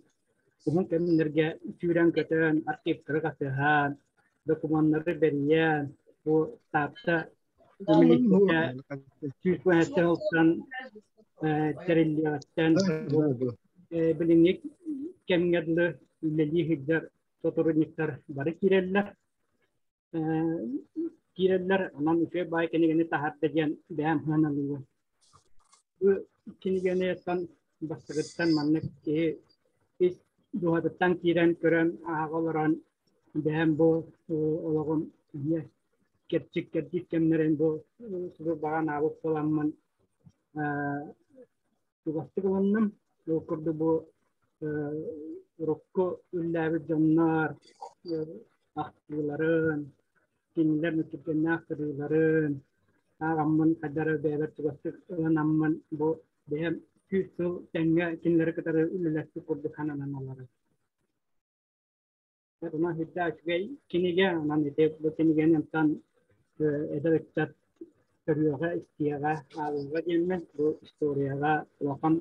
уһун кэмнэргэ сүүрэн-көтөн, архивтары хасыһан, докумуоннары бэрийэн, бу Таатта сүүс сылтан тэриллиэҕиттэн билиҥҥи кэмҥэ дылы үлэлии сылдьар сотрудниктар бары киирэллэр. Киирэллэр, онон үчүгэй баай кинигэни таһаарда диэн бэйэм сыаналыыбын. Бу кинигэни бастакыттан маннык киһи ис дууһатыттан киирэн көрөн ааҕа олорон бэйэм бу олоҕум эмиэ кэрчик кэрдиис кэмнэрин бу субурбаҕа анаабыт буоламмын чугастык ылынным. Ол курдук бу урукку үллээбит дьоннор ахтыыларын, кинилэр мүччүргэннээх сырыыларын ааҕаммын хайдах эрэ бэйэбэр чугастык ылынаммын бу бэйэм сүүс сыл тэҥҥэ кинилэри кытары үлэлэспит курдук сананан олоробун. Онон үрдээх үчүгэй кинигэ, онон ити бу кинигэни онтон эдэр ыччат көрүөҕэ, истиэҕэ, ааҕыаҕа диэммин бу историяҕа улахан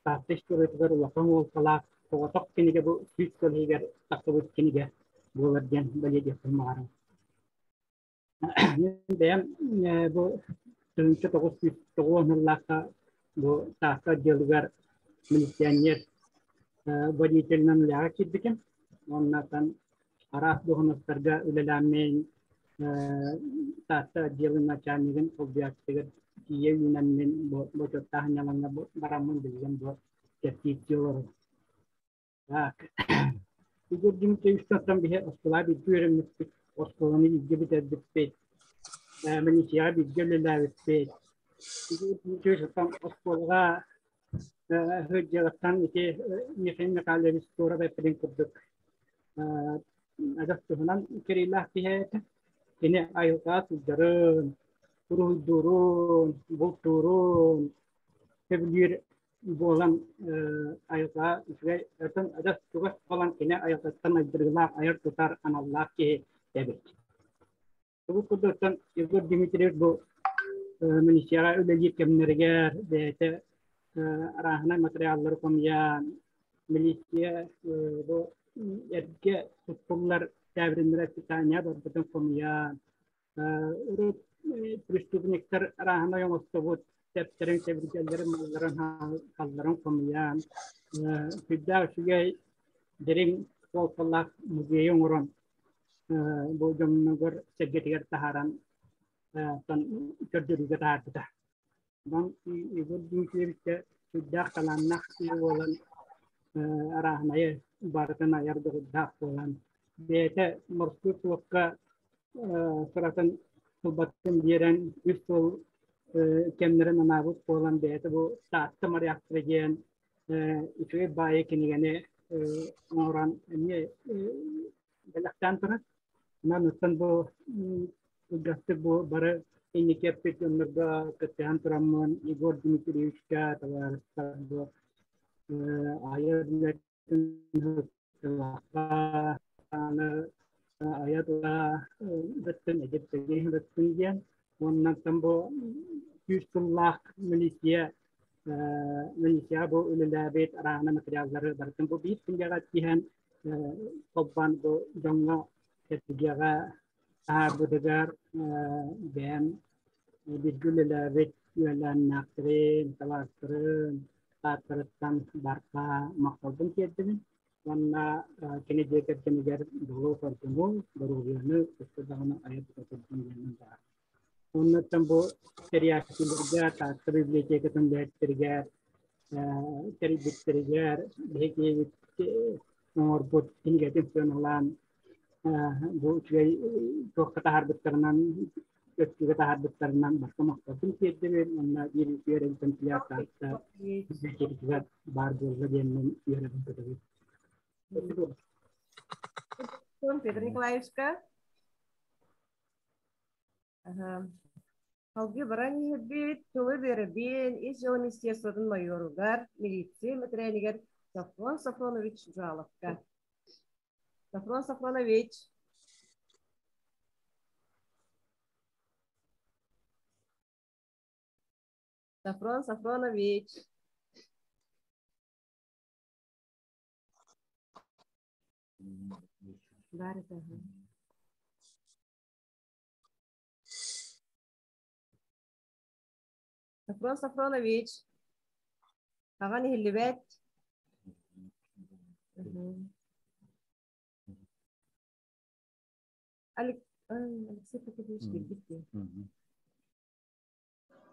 Таатта историятыгар улахан уолталаах соҕотох кинигэ бу 100 сыл иһигэр тахсыбыт кинигэ буолар диэн бэлиэтиэхпин баҕарабын. Мин бэйэм бу 1990 сыллаахха бу Таатта отделыгар милиционер водителинэн үлэҕэ киирбитим. Уонна араас дуоһунастарга үлэлээммин Таатта отделын начальнигын солбуйааччытыгар тиийэ үүнэммин бу бочуоттаах ньалаҥҥа бараммын билигин бу кэпсиирдии олоробун. Так. Игорь Дмитриевичтан биһи оскуола бииргэ үөрэммиппит, оскуоланы бииргэ бүтэрбиппит, милицияҕа бииргэ үлэлээбиппит. Игорь Дмитриевич оттон оскуолаҕа сылдьыаҕыттан ити Михаил Михайлович Туров эппитин курдук адьас туһунан кэриилээх киһи этэ. Кини айылҕаҕа сылдьарын, уруһуйдуурун, бултуурун сөбүлүүр буолан айылҕа үчүгэй өтөн адьас чугас буолан кини айылҕаттан айдарыылаах айар-тутар аналлаах киһи эбит. Бу курдуктан Егор Дмитриевич бу милицияҕа үлэлиир кэмнэригэр бэйэтэ арааһынай материаллары хомуйан милиция бу эргэ туттуллар тээбириннэрэ питание барбытын хомуйан Урут преступниктар арааһынай оҥостобут тэптэрин, сэбиргэллэрин, малларын, халларын хомуйан, сүрдээх үчүгэй дириҥ суолталаах музейы оҥорон бу дьоннугар сэргэтигэр таһааран көрдөрүүгэ таһаарбыта. Онон Егор Дмитриевичкэ сүрдээх талааннаах киһи буолан, арааһынайы барытын айар дьоҕурдаах буолан, бэйэтэ морскуой флокка сыратын сылбатын биэрэн үс сыл кэмнэрин анаабыт буолан бэйэтэ бу Таатта моряктара диэн үчүгэй баайы кинигэни оҥорон эмиэ бэлэхтээн турар. Онон оттон бу кылгастык бу бары инники эппит дьоннорго кыттыһан тураммын Егор Дмитриевичка табаарыстар бу айар үлэтин айа тула бөттүн эдэр бөттүн диэн уонна бу 100 сыллаах милиция милиция бу үлэлээбит араана материаллары барытын бу биир кинигэҕэ тиһэн холбоон бу дьоҥҥо сэргэҕэ таһаарбытыгар бэйэм бииргэ үлэлээбит үөлээннээхтэрин, талаастарын ааттарыттан барҕа махталбын тиэрдэбин уонна кини дьиэ кэргэнигэр дьолу-соргуну, доруобуйаны өссө даҕаны айа тута турдун диэн баар. Оннуттан бу тэрийээччилэргэ, Таатта библиотекатын үлэһиттэригэр, тэрийбиттэригэр биһиги оҥорбут кинигэтин сыаналаан бу үчүгэй туохха таһаарбыттарынан өттүгэ таһаарбыттарынан барыта махталбын тиэрдэбин уонна биир үтүө экземпляр Таатта библиотекатыгар баар буолла диэммин үөрэбин көтөбүн. Петр Николаевичка. Салгыы баран иһэрбит, тылы биэрэбин, ис дьыала министерствотын майоругар, милиция мэтэрээнигэр Софрон Софронович Жаловка. Софрон Софронович. Софрон Софронович. Баар этэ. Софрон Софронович, аҕан иһиллибэт. Алексей Прокопьевич киирбит дии.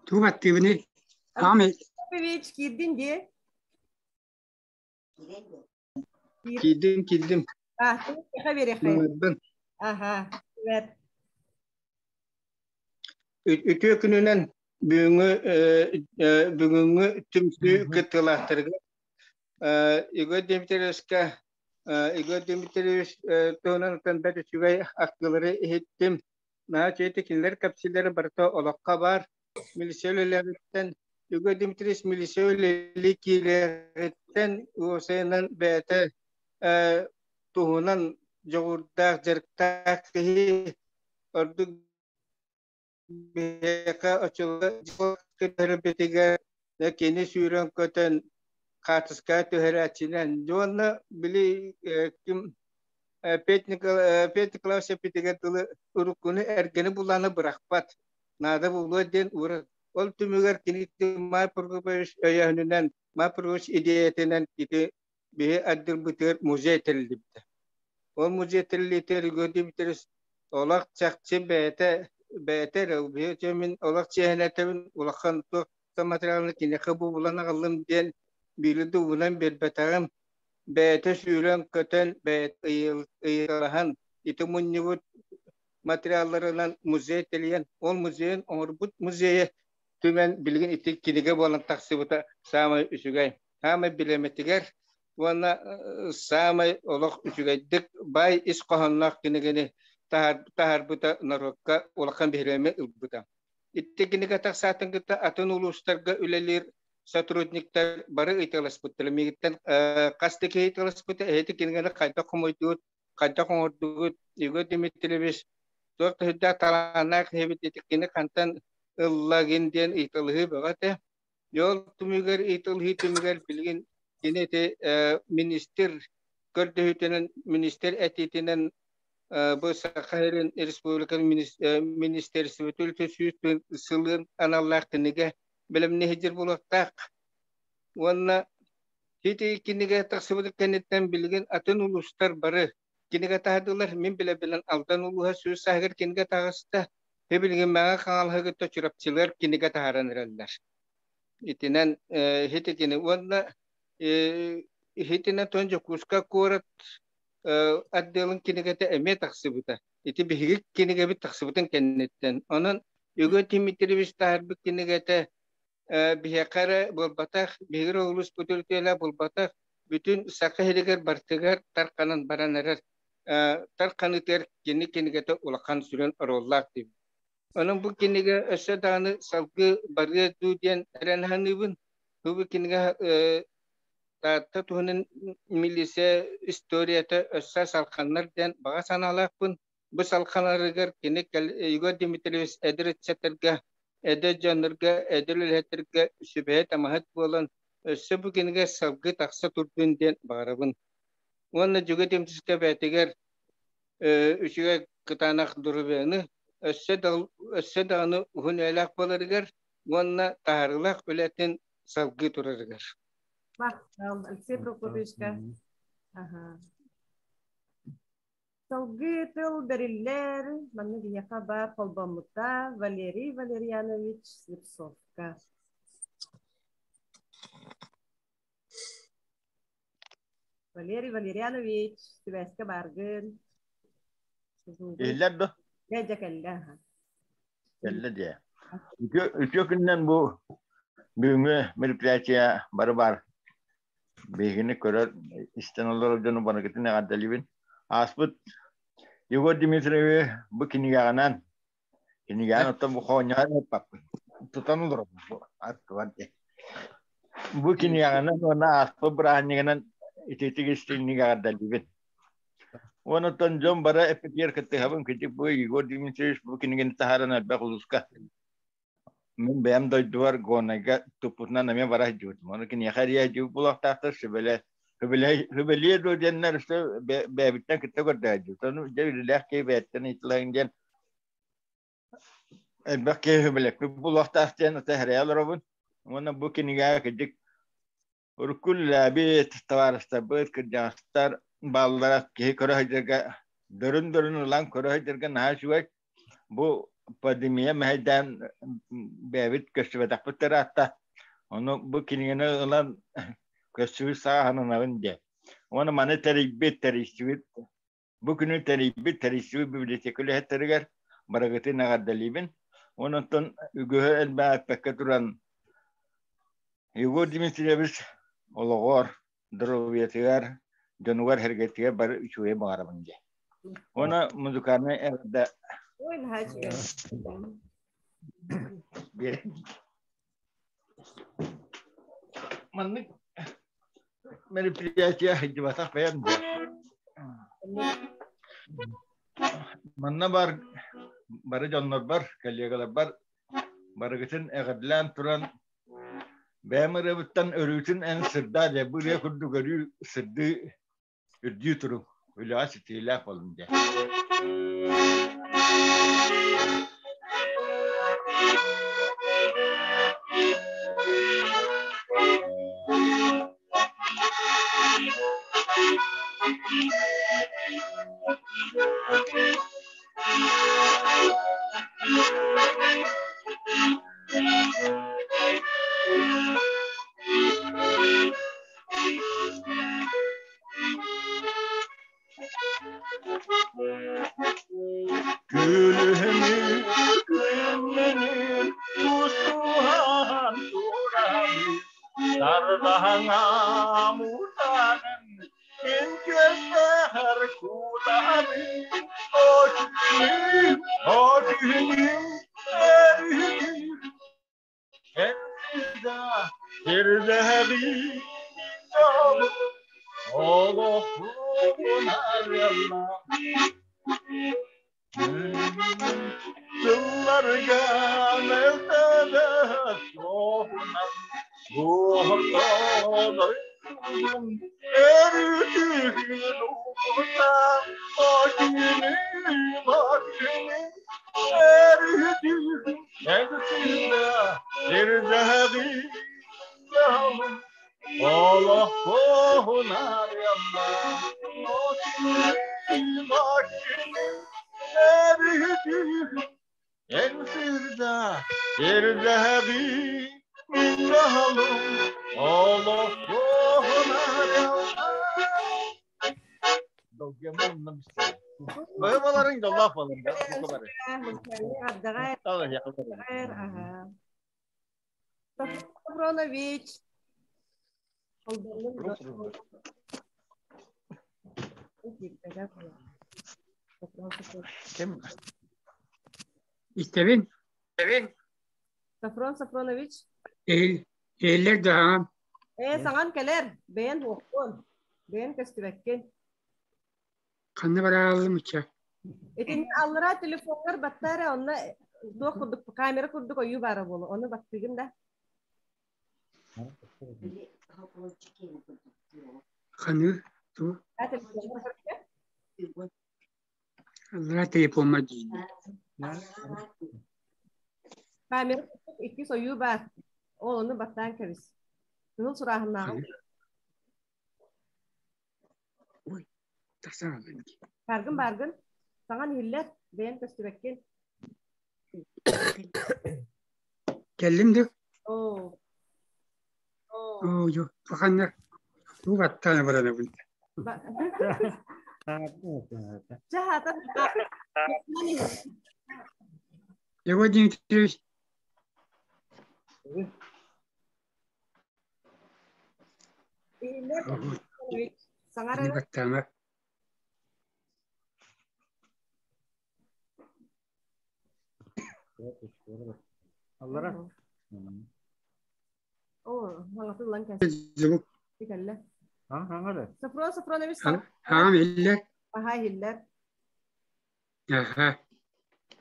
Тугу баттыыбыный? Аҕам Прокопьевич киирдин дии. Киирдим, киирдим. А, биэриэххэ. Аха, привет. Үтүө күнүнэн бүгүҥҥү бүгүҥҥү түмсүү кыттыылаахтарыгар Егор Дмитриевичка Егор Дмитриевич туһунан бэрт үчүгэй ахтыылары иһиттим. Наһаа үчүгэй кинилэр кэпсииллэрэ барыта олоххо баар. Милиция үлэлээбиттэн Егор Дмитриевич милиция үлэлии киириэҕиттэн уопсайынан бэйэтэ туһунан дьоҕурдаах, дьарыктаах киһи ордук биһиэхэ оччолорго түһэрбитигэр кини сүүрэн-көтөн хаартыскаҕа түһэрээччинэн уонна били ким Петя Николаевич эппитигэр дылы уруккуну эргэни булааны бырахпат наада буолуо диэн ура ол түмүгэр кини Май Прокопович өйөөһүнүнэн Май Прокопович идиэйэтинэн ити биһи отделбытыгар музей тэриллибитэ. Ол музей тэриллиитигэр Егор Дмитриевич олох чахчы бэйэтэ бэйэтэ эрэ биһи мин олох чиэһинэтэбин улахан туох материалны киниэхэ бу булан аҕаллым диэн биири да уунан биэрбэтэҕим. Бэйэтэ сүүрэн-көтөн, бэйэтэ ыйыталаһан ити мунньубут материалларынан музей тэрийэн, ол музейын оҥорбут музейа түмэн билигин ити кинигэ буолан тахсыбыта саамай үчүгэй. Саамай билэмэтигэр уонна саамай олох үчүгэйдик баай ис хоһоонноох кинигэни таһаарбыта норуокка улахан биһирэми ылбыта. Ити кинигэ тахсаатын кытта атын улуустарга үлэлиир сотрудниктар бары ыйыталаспыттара. Миигиттэн хас да киһи ыйыталаспыта, эһити кинигэни хайдах хомуйдугут, хайдах оҥордугут, Егор Дмитриевич туох да сүрдээх талааннаах киһибит ити кини хантан ыллагын диэн ыйыталаһыы бөҕө этэ. Ол түмүгэр ыйыталаһыы түмүгэр билигин кини ити министр көрдөһүүтүнэн, министр этиитинэн бу Саха сирин республикатын министерствотын 100 сылын аналлаах кинигэ бэлэмнэһидьир буолуохтаах. Уонна ити кинигэ тахсыбыт кэнниттэн билигин атын улуустар бары кинигэ таһдылар. Мин билэбинэн Алдан улууһа 100 сааһыгар кинигэ таҕыста. Билигин Мэҥэ Хаҥалаһыгытта Чурапчылар кинигэ таһааран эрэллэр. Итинэн итини уонна итинэн тон Дьокуускай куорат отделын кинигэтэ эмиэ тахсыбыта. Ити биһиги кинигэбит тахсыбытын кэнниттэн. Онон Егор Дмитриевич таһаарбыт кинигэтэ биһиэхэ эрэ буолбатах, биһиги улууспут үтүөлэ буолбатах, бүтүн Саха сиригэр барытыгар тарханан баран эрэр тарханытыгар кини кинигэтэ улахан сүрүн оруоллаах диибин. Онон бу кинигэ өссө даҕаны салгыы барыа дуу диэн эрэн саныыбын. Бу кинигэ Таатта туһунан милиция историята өссө салханнар диэн баҕа санаалаахпын. Бу салханарыгар кини Егор Дмитриевич эдэр ыччаттарга, эдэр дьоннорго, эдэр үлэһиттэргэ сүбэһит-амаһыт буолан, өссө бу кинигэ салгыы тахса турдун диэн баҕарабын. Уонна Дьүгэ Дмитриевичка бэйэтигэр үчүгэй кытаанах доруобуйаны өссө өссө даҕаны уһун үйэлээх буоларыгар уонна таһаарыылаах үлэтин салгыы турарыгар. Махтал, Алексей Прокопьевичка. Ага. Салгыы тыл бэриллэр, манна биһиэхэ баар холбоммута Валерий Валерьянович Слепцовка. Валерий Валерьянович, сибээскэ бааргын. Иһиллэр да? Дьэ, дьэ кэллэ. Кэллэ дии. Үтүө күнүнэн бу бүгүҥҥү мероприятие бары баар. Биһигини көрөр, истэн олорор дьону барыгытын эҕэрдэлиибин. Ааспыт Егор Дмитриевы бу кинигэҕинэн, кинигэҕин оттон бу хоонньоһон ыыппаппын. Тутан олоробун бу аттыбар дии. Бу кинигэҕинэн уонна ааспыт бырааһынньыгынан ититик истиҥник эҕэрдэлиибин. Онтон дьон бара эппитигэр кыттыһабын кырдьык бу Егор Дмитриевич бу кинигэни таһааран элбэх улууска мин бэйэм дойдубар Горнайга туппутунан эмиэ бара сылдьыбытым. Ону киниэхэ эрийэ сылдьыбыт буолуохтаахтар сүбэлэ сүбэлиэ дуо диэннэр өссө бэйэбиттэн кытта көрдөһө Ону дьэ үлэлээх киһи бэйэттэн ыйыталаһыҥ диэн элбэх киһи сүбэлэппит буолуохтаах диэн ата эрэйэ олоробун. Уонна бу кинигэҕэ кырдьык Урукку үлэлээбит табаарыстарбыт, кырдьаҕастар бааллара киһи көрө сылдьарга дөрүн-дөрүн ылан көрө сылдьарга наһаа үчүгэй. Бу пандемия мэһэйдээн бэйэбит көстүбэтэхпит ыраатта. Ону бу кинигэни ылан көстүбүт сааһананабын диэн. Уонна маны тэрийбит, тэрийсибит Бу күнү тэрийбит, тэрийсибит библиотека үлэһиттэригэр барыгытын эҕэрдэлиибин. Онон үгүһү элбэҕи эппэккэ туран Егор Дмитриевич олоҕор, доруобуйатыгар, дьонугар-сэргэтигэр бары үчүгэйи баҕарабын диэн. Уонна музыкальнай эҕэрдэ Ой, наһаа үчүгэй. Маннык мероприятие сылдьыбатах бэйэм да. Манна бар бары дьоннорбор, коллегаларбар барыгытын эҕэрдэлээн туран бэйэм ырыабыттан өрүүтүн эн сырдаа дьэ бу ырыа курдук өрүү сырдыы үрдүү туруҥ үлэҕэ ситиһиилээх буолун дьэ. Күлүһүнү күммүнүн тустуһан турабын Сардаһаҥа мутанын мин күөстэһэр кутабын О күнүм, о күнүм, өрүһүм Сирдэһэбин олохпун арыалла Сылларга мэлтэбэт суоһунан Буһортоной өрүтүһүн угута О күнүм, о күнүм, өрүтүһүн Баҕаларыҥ доллаах буолан да Сафронович. Ким? Истэбин. Сафрон Сафронович. Иһиллэр даҕан. Ээ, саҥан кэлэр. Бэйэн уохпун. Бэйэн көстүбэккин. Ханна барааллым ычча? Итинни аллараа телефоҥҥар баттаа эрэ, онно туох курдук камера курдук ойуу баара буолуо. Ону баттыыгын да. Ханыы? Ту? Аллараа телефоммар диин. Камера курдук иккис ойуу баар. Ол ону баттаан кэбис. Кыһыл сурааһыннааҕым. Ой, тахсаҕын. Баргын баргын. Саҥан иһиллэр, бэйэн көстүбэккин. Кэллим да? Оо. Оо, жо, ханна туох аттаана баранабын. Чэ, хата. Егор Дмитриевич. Саҥара. Баттаама. Аллара. О, хаҥатыллан кэллэ. Звук. Кэллэ. Хаҥара. Сафрон Сафронович. Хаҥам иһиллэр. Аха иһиллэр. Аха.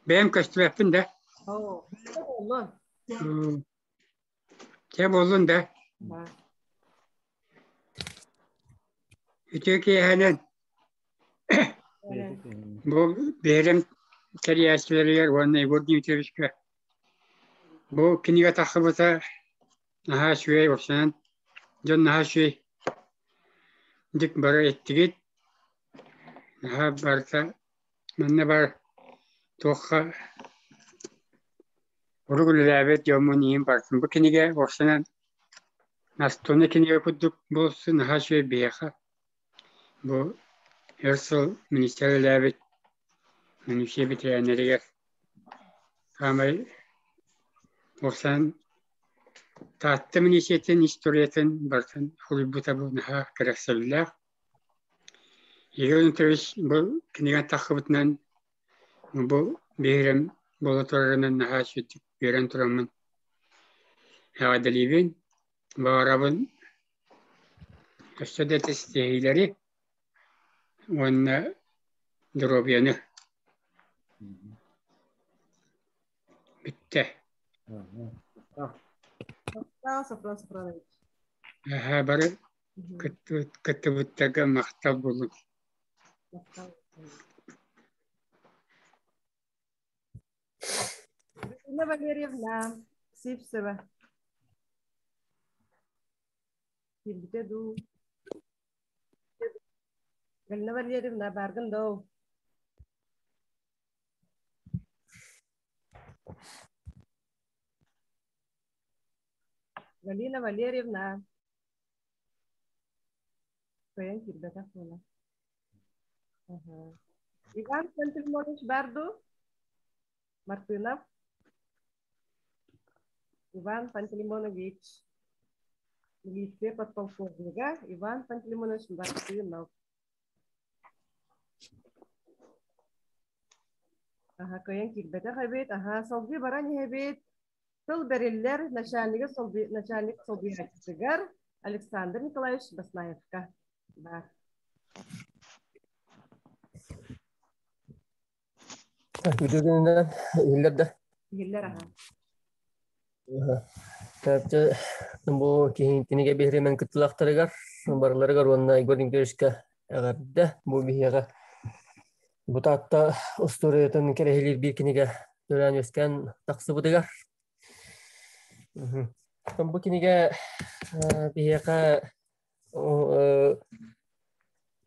Бэйэм көстүбэппин да. Оо. Боллун. Чэ буоллун да. Үтүө киэһэнэн бу биһирэм тэрийээччилэригэр уонна Егор Дмитриевичка бу кинигэ тахсыбыта наһаа үчүгэй уопсайынан дьон наһаа үчүгэй дик бары эттигит наһаа барыта манна бар туохха Урут үлэлээбит дьоммун иһин бардым. Бу кинигэ уопсайынан настольнай кинигэ курдук буолсу наһаа үчүгэй биһиэхэ. Бу өр сыл министр үлэлээбит Манюсия бэтэрээннэригэр саамай уопсайынан Таатта милициятын историятын барытын суруйбута бу наһаа кэрэхсэбиллээх. Егор Анатольевич бу кинигэ тахсыбытынан Бу биһирэм буола турарынан наһаа үчүгдүк үөрэн тураммын эҕэрдэлиибин, баҕарабын өссө да ситиһиилэри уонна доруобуйаны. Бүттэ. Махтал, Софрон Софронович. Аха, бары кыттыбыттарга махтал буолун. Махтал. Ирина Валерьевна Сивцева. Киирбитэ дуу? Галина Валерьевна, бааргын доо? Галина Валерьевна. Кыайан киирбэтэх буола. Иван Пантелеймонович баар дуу? Мартынов? Иван Пантелеймонович. Милиция подполковнига Иван Пантелеймонович Мартынов. Аха, кыайан киирбэтэх эбит. Аха, салгыы баран иһэбит. Тыл бэриллэр начальнига солби, начальник солбуйааччытыгар Александр Николаевич Баснаевка. Бар. Үтүгүнэн иһиллэр да. Иһиллэр аха. Тәпче бу кинигэ биһиримен кыттылахтарыгар барыларыгар уонна Егор Николаевичка эҕэрдэ бу биһиэҕэ бу Таатта устуоруйатын кэрэһилиир биир кинигэ төрөөн үөскээн тахсыбытыгар. Бу кинигэ биһиэхэ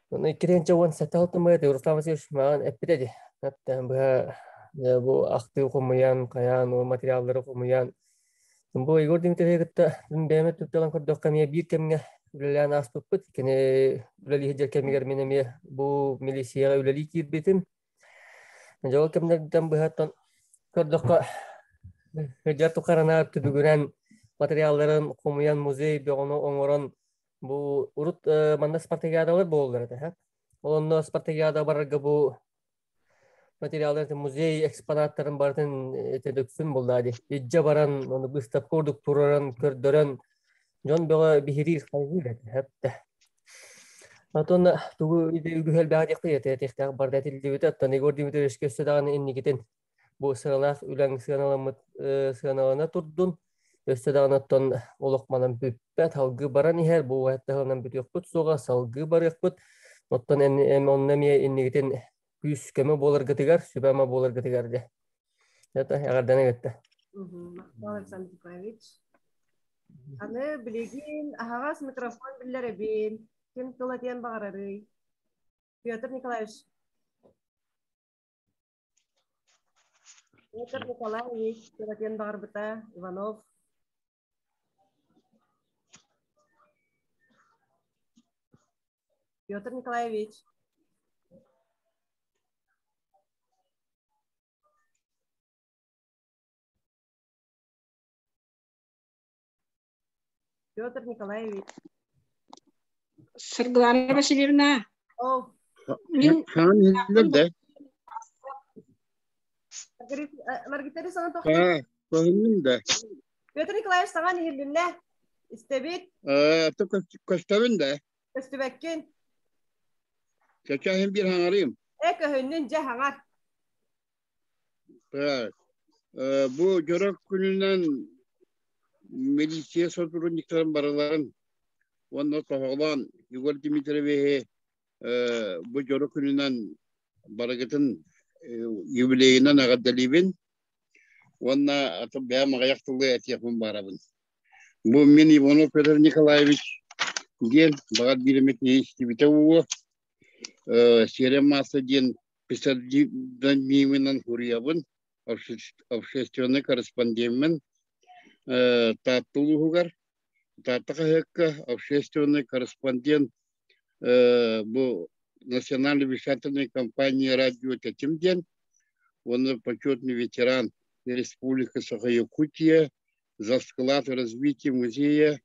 2017 алтымыт Руслан Васильевич маған эппитэ ди. Быһа бу ахтыы хомуйан, хайаан, материаллары хомуйан. Бу Егор Дмитриевич кытта бэйэм өттүттэн көрдөххө эмиэ биир кэмҥэ үлэлээн ааспыппыт. Кини үлэлии сылдьар кэмигэр мин эмиэ бу милициyaҕа үлэлии киирбитим. Дьэ ол кэмнэртэн быһаттан көрдөххө сылдьар тухарына түбүгүрэн материалларын хомуйан музей бөҕөнү оҥорон бу урут манна спартакиадалар буолаллар этэ. Ол онно спартакиада барарга бу материаллар музей экспонаттарын барытын этэ буллаа дии. Илдьэ баран ону выставка курдук тураран көрдөрөн дьон бөҕө биһириир хайгыыр этэ. Хэптэ. Отон тугу үгүһ элбэҕи диэхпит этэ этиэхтээх барда этиллибитэ. Оттон Егор Дмитриевичка өссө даҕаны инникитин бу сыаналаах үлэҥ сыаналаммыт сыаналана турдун. Өссө даҕаны оттон олох манан бүппэт, салгыы баран иһэр, бу уһаттаһынан бүтүөхпүт суоҕа, салгыы барыахпыт. Оттон онно эмиэ инникитин күүс-көмө буоларгытыгар, сүбэ-ама буоларгытыгар дьэ. Это эҕэрдэни кытта. Махтал Александр Николаевич. Аны билигин аһаҕас микрофон биллэрэбин. Ким тыл этиэн баҕарарый? Петр Николаевич. Петр Николаевич тыл этиэн баҕарбыта. Иванов. Петр Николаевич. Петр Николаевич. Саргылана Васильевна. О. Мин да. Маргарита Александровна. Көһүннүм да. Петр Николаевич саҥан иһиллиннэ. Истэбит. Көстөбүн да. Көстүбэккин. Чачаһын бир хаҥарыым. Э көһүннүн дьэ хаҥар. Так. Бу дьоро күнүнэн милиция сотрудниктарын барыларын уонна тоһоҕолоон Егор Дмитриевиһи бу дьоро күнүнэн барыгытын юбилейынан эҕэрдэлиибин уонна атын бэйэм аҕыйах тылы этиэхпин баҕарабын. Бу мин Иванов Петр Николаевич диэн баҕар биир эмэ киһи истибитэ буолуо. Сиэрэ Мааса диэн псевдонимынан суруйабын, общественный корреспондеммин. Таатта улууһугар Таатта хаһыакка общественный корреспондент бу национальной вещательной компании радио Тэтим диэн уонна почетный ветеран Республика Саха-Якутия за вклад в развитие музея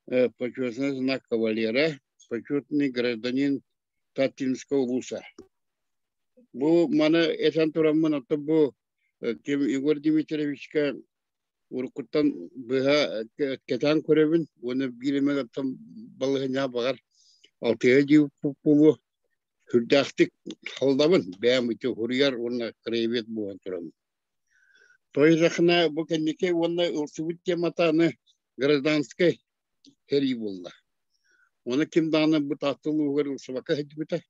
почетный знак кавалера, почетный гражданин Татинского улуса. Бу маны этэн тураммын оттон бу ким Егор Дмитриевичка уруккуттан быһа кэтээн көрөбүн уонна биир эмэ оттон балыһынньа баҕар алтыга дии буолуо. Хүрдээхтик халдабын, бэйэм ити хуруйар уонна краевед буолан турабын. Тойзахына бу кэнники уонна ылсыбыт темата аны гражданскай сэрии буолла. Оны ким даҕаны бу Таатта улууһугар ылсыбакка сылдьыбыта.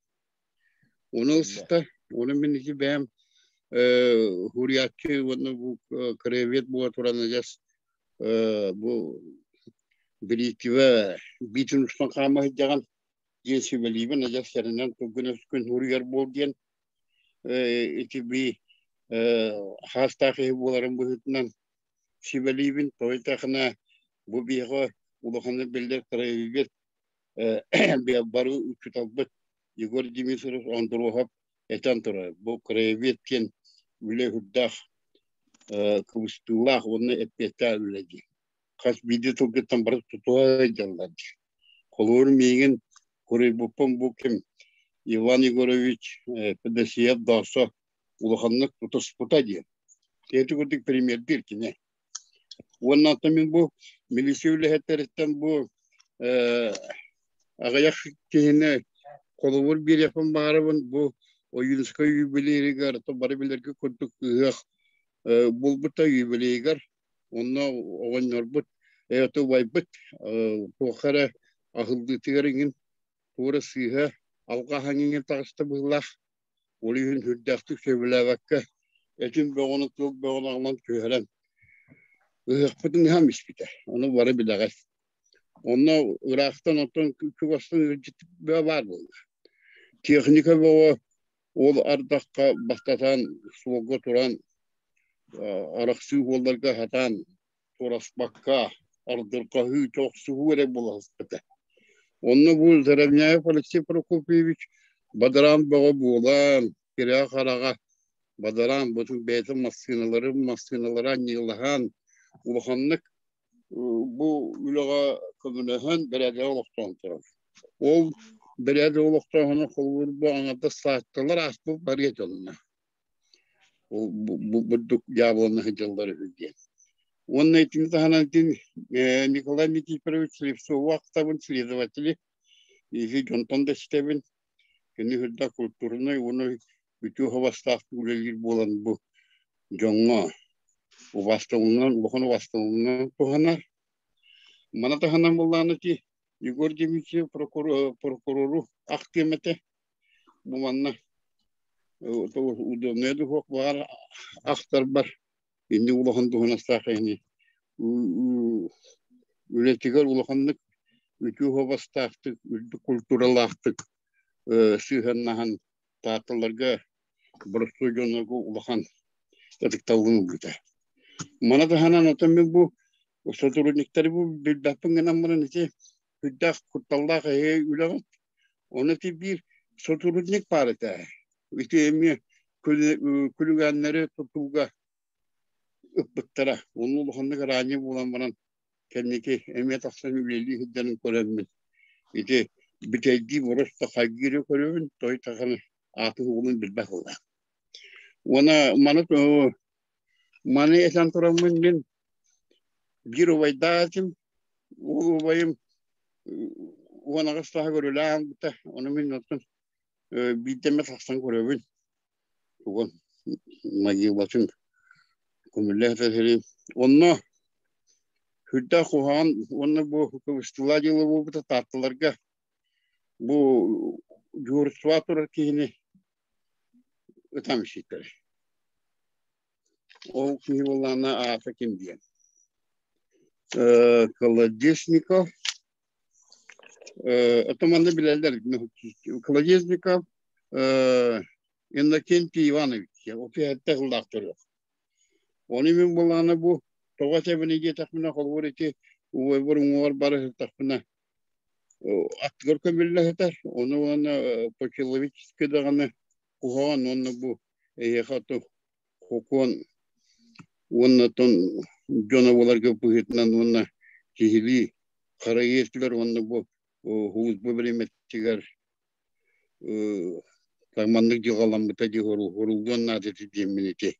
Ону ылсыта, ону мин ити бэйэм хуруйааччы уонна бу краевед буола туран адьас бу бириитибэ биитин устан хаама сылдьаҕын диэн сүбэлиибин адьас сэрэнэн тылгын өскүн суруйар буол диэн ити бии хаастаах киһи буоларын быһыытынан сүбэлиибин тоҕо бу биһиэхэ улаханнык биллэр краевед бары учууталбыт Егор Дмитриевич Андрохов этэн турар бу краевед диэн үлэ үрдээх кыбыстыылаах уонна эппиэттээх үлэ диэн хас биирдии тылгыттан бары тутуһа сылдьаллар дии. Холобур, миигин куруйбуппун бу ким Иван Егорович Федосеев Доосо улаханнык тутуспута диэн. Ити курдук примердиир кини. Уонна оттон мин бу милиция үлэһиттэриттэн бу аҕыйах киһини холобур биэриэхпин баҕарабын бу Ойуунускай юбилейыгар бары билэргэ курдук ыһыах булбута юбилейыгар Онно оҕонньорбут, эйэтэ убайбыт туохха эрэ аһыллыытыгар иҥин туора сыыһа алҕаһан иҥин таҕыста быһыылаах. Ол иһин сүрдээхтик сөбүлээбэккэ этин бөҕөнү тыл бөҕөнү аҕалан түһэрэн ыһыахпытын ыһан испитэ. Ону бары билэҕит. Онно ыраахтан оттон чугастан ыалдьыт бөҕө баар буолла. Техника бөҕө ол ардахха бастатан суолга туран арахсыы буолларга сатаан туораспакка ардырҕаһыы чохсуһуу эрэ буоласпыта. Онно бу Заровняев Алексей Прокопьевич бадараан бөҕө буолан, кирэҕэ хараҕа бадараан бутун бэйэтин массыыналары массыыналара анньыылаһан улаханнык бу үлэҕэ көмөлөһөн бэрээдэги олохтоон турар. Ол бэрээдэги олохтооһуну холобур бу аҥардас саатталар ааспыт барыа дьонно. Ол бурдук дьаабылана сылдьаллар үһү диэн. Уонна итини таһынан итин Николай Никифорович Слепцову ахтабын, следователи, иһи дьонтон да истэбин. Кини үрдэ культурнай уонна үтүө хабастаахтык үлэлиир буолан бу дьоҥҥо убаастабылынан, улахан убаастабылынан туһанар. Маны таһынан буоллаҕына ити Егор Дмитриев прокурору ахтыам этэ. Бу манна удобнай духуох баар ахтарбар инник улахан дуһунастаах киһини үлэтигэр улаханнык үтүө уобастаахтык, үрдүк культуралаахтык сыһыаннаһан таатталарга боростуой дьоннорго улахан ытыктабылын ылбыта. Маны таһынан оттон мин бу сотрудниктары бу билбэппин гынан баран ити сүрдээх кутталлаах эһи үлэҕит. Ону ити биир сотрудник баар этэ. Ити эмиэ күлүгээннэри тутууга ыппыттара. Онно улаханнык араанньы буолан баран кэнники эмиэ тахсан үлэлии сылдьарын көрөммүн ити бүтэйдии просто хайгыыры көрөбүн той таханы аатын угунун билбэх буолла. Уонна маны маны этэн тураммын мин биир убайдаах этим. Ол убайым 18 сааһа көрүлээн бута. Ону мин оттон биирдэ эмэ тахсан көрөбүн. Тугун могилатын көмүллэ сытар Онно сүрдээх куһаҕан уонна бу кыбыстыылаах дьыала буолбута таатталарга бу дьуһуурустуба турар киһини ытан ситтэрэ. Ол киһи буоллаҕына аата ким диэн Колодезников это манна билэллэр Колодезников Иннокентий Иванович отуһэтте сыллаах төрүөх. Ону мин буоллаҕына бу тоҕо этэбиний диэтэхпинэ холобур ити убайбар уҥуоҕар бара сыттахпына аттыгар көмүллэ сытар. Ону уонна по-человечески даҕаны куһаҕан уонна бу эһиэхэ хокуон уонна оттон дьоно буоларга быһыытынан уонна киһилии харайыы өттүгэр уонна бу һулуспа бириэмэтигэр маннык дьылҕаламмыта дии хоруллуон наада ити диэммин ити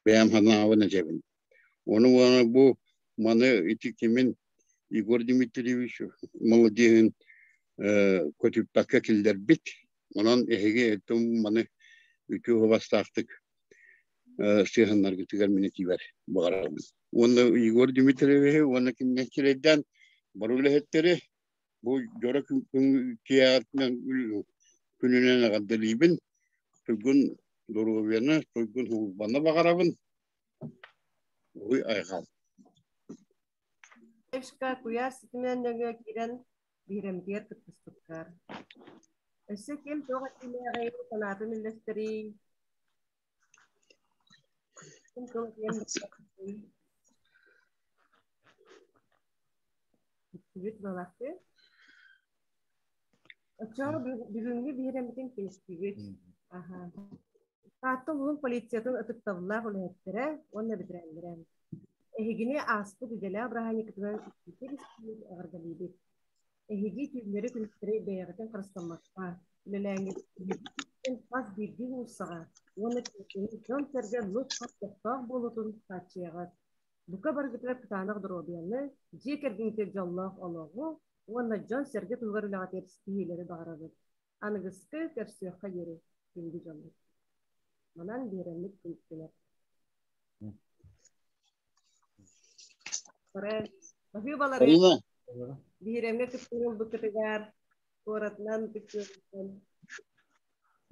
бэйэм санаабын этэбин. Ону уонна бу маны ити кимин Егор Дмитриевич молодеһын көтүппэккэ киллэрбит. Онон эһиги өттүн маны үтүө убастаахтык сыһыннаргытыгар мин этиибэр баҕарабын. Уонна Егор Дмитриевиһи уонна кинини сирэйдээн бары үлэһиттэри бу дьоро күн күнүнэн эҕэрдэлиибин. Туйгун доруобуйаны, туйгун уһулбаны баҕарабын. Уй айҕал. Ешка куйаар ситиминэн нөҥүө киирэн биһирэмтигэр кыттыспыттар. Өссө ким туох этиилээҕий, санаатын үллэстэрий? Ким тыл этиэн Бүттүбүт буолаахтыы. Оччоҕо бүгүҥҥү биһирэммитин кэстибит. Аха. Таатта улуун полициятын ытыктабыллаах үлэһиттэрэ уонна бэтэрээннэрэ. Эһигини ааспыт идэлээх бырааһынньыккытынан истиҥ эҕэрдэлиибит. Эһиги түүннэри-күнүстэри бэйэҕитин харыстаммакка, үлэлээҥҥит хас биирдии уулуссаҕа уонна дьон-сэргэ нус-хас тохтоох буолуутун хааччыйаҕыт. Бука барыгытыгар кытаанах доруобуйаны, дьиэ кэргэҥҥитигэр дьоллоох олоҕу уонна дьон-сэргэ туһугар үлэҕитигэр ситиһиилэри баҕарабыт. Аныгыскы көрсүөххэ диэри күндү дьоммут. Манан биэрэммит күнүктүнэр. Баһыыбалары биһирэмҥэ кыттыыны ылбыккытыгар куоратынан кыттыылаахтан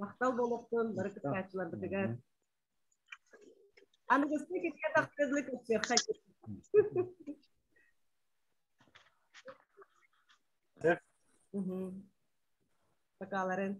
махтал буолуохтун бары кыттааччыларбытыгар. Аныгыскы киһиэхэ тахсыылы көрсүөххэ. Покаларын.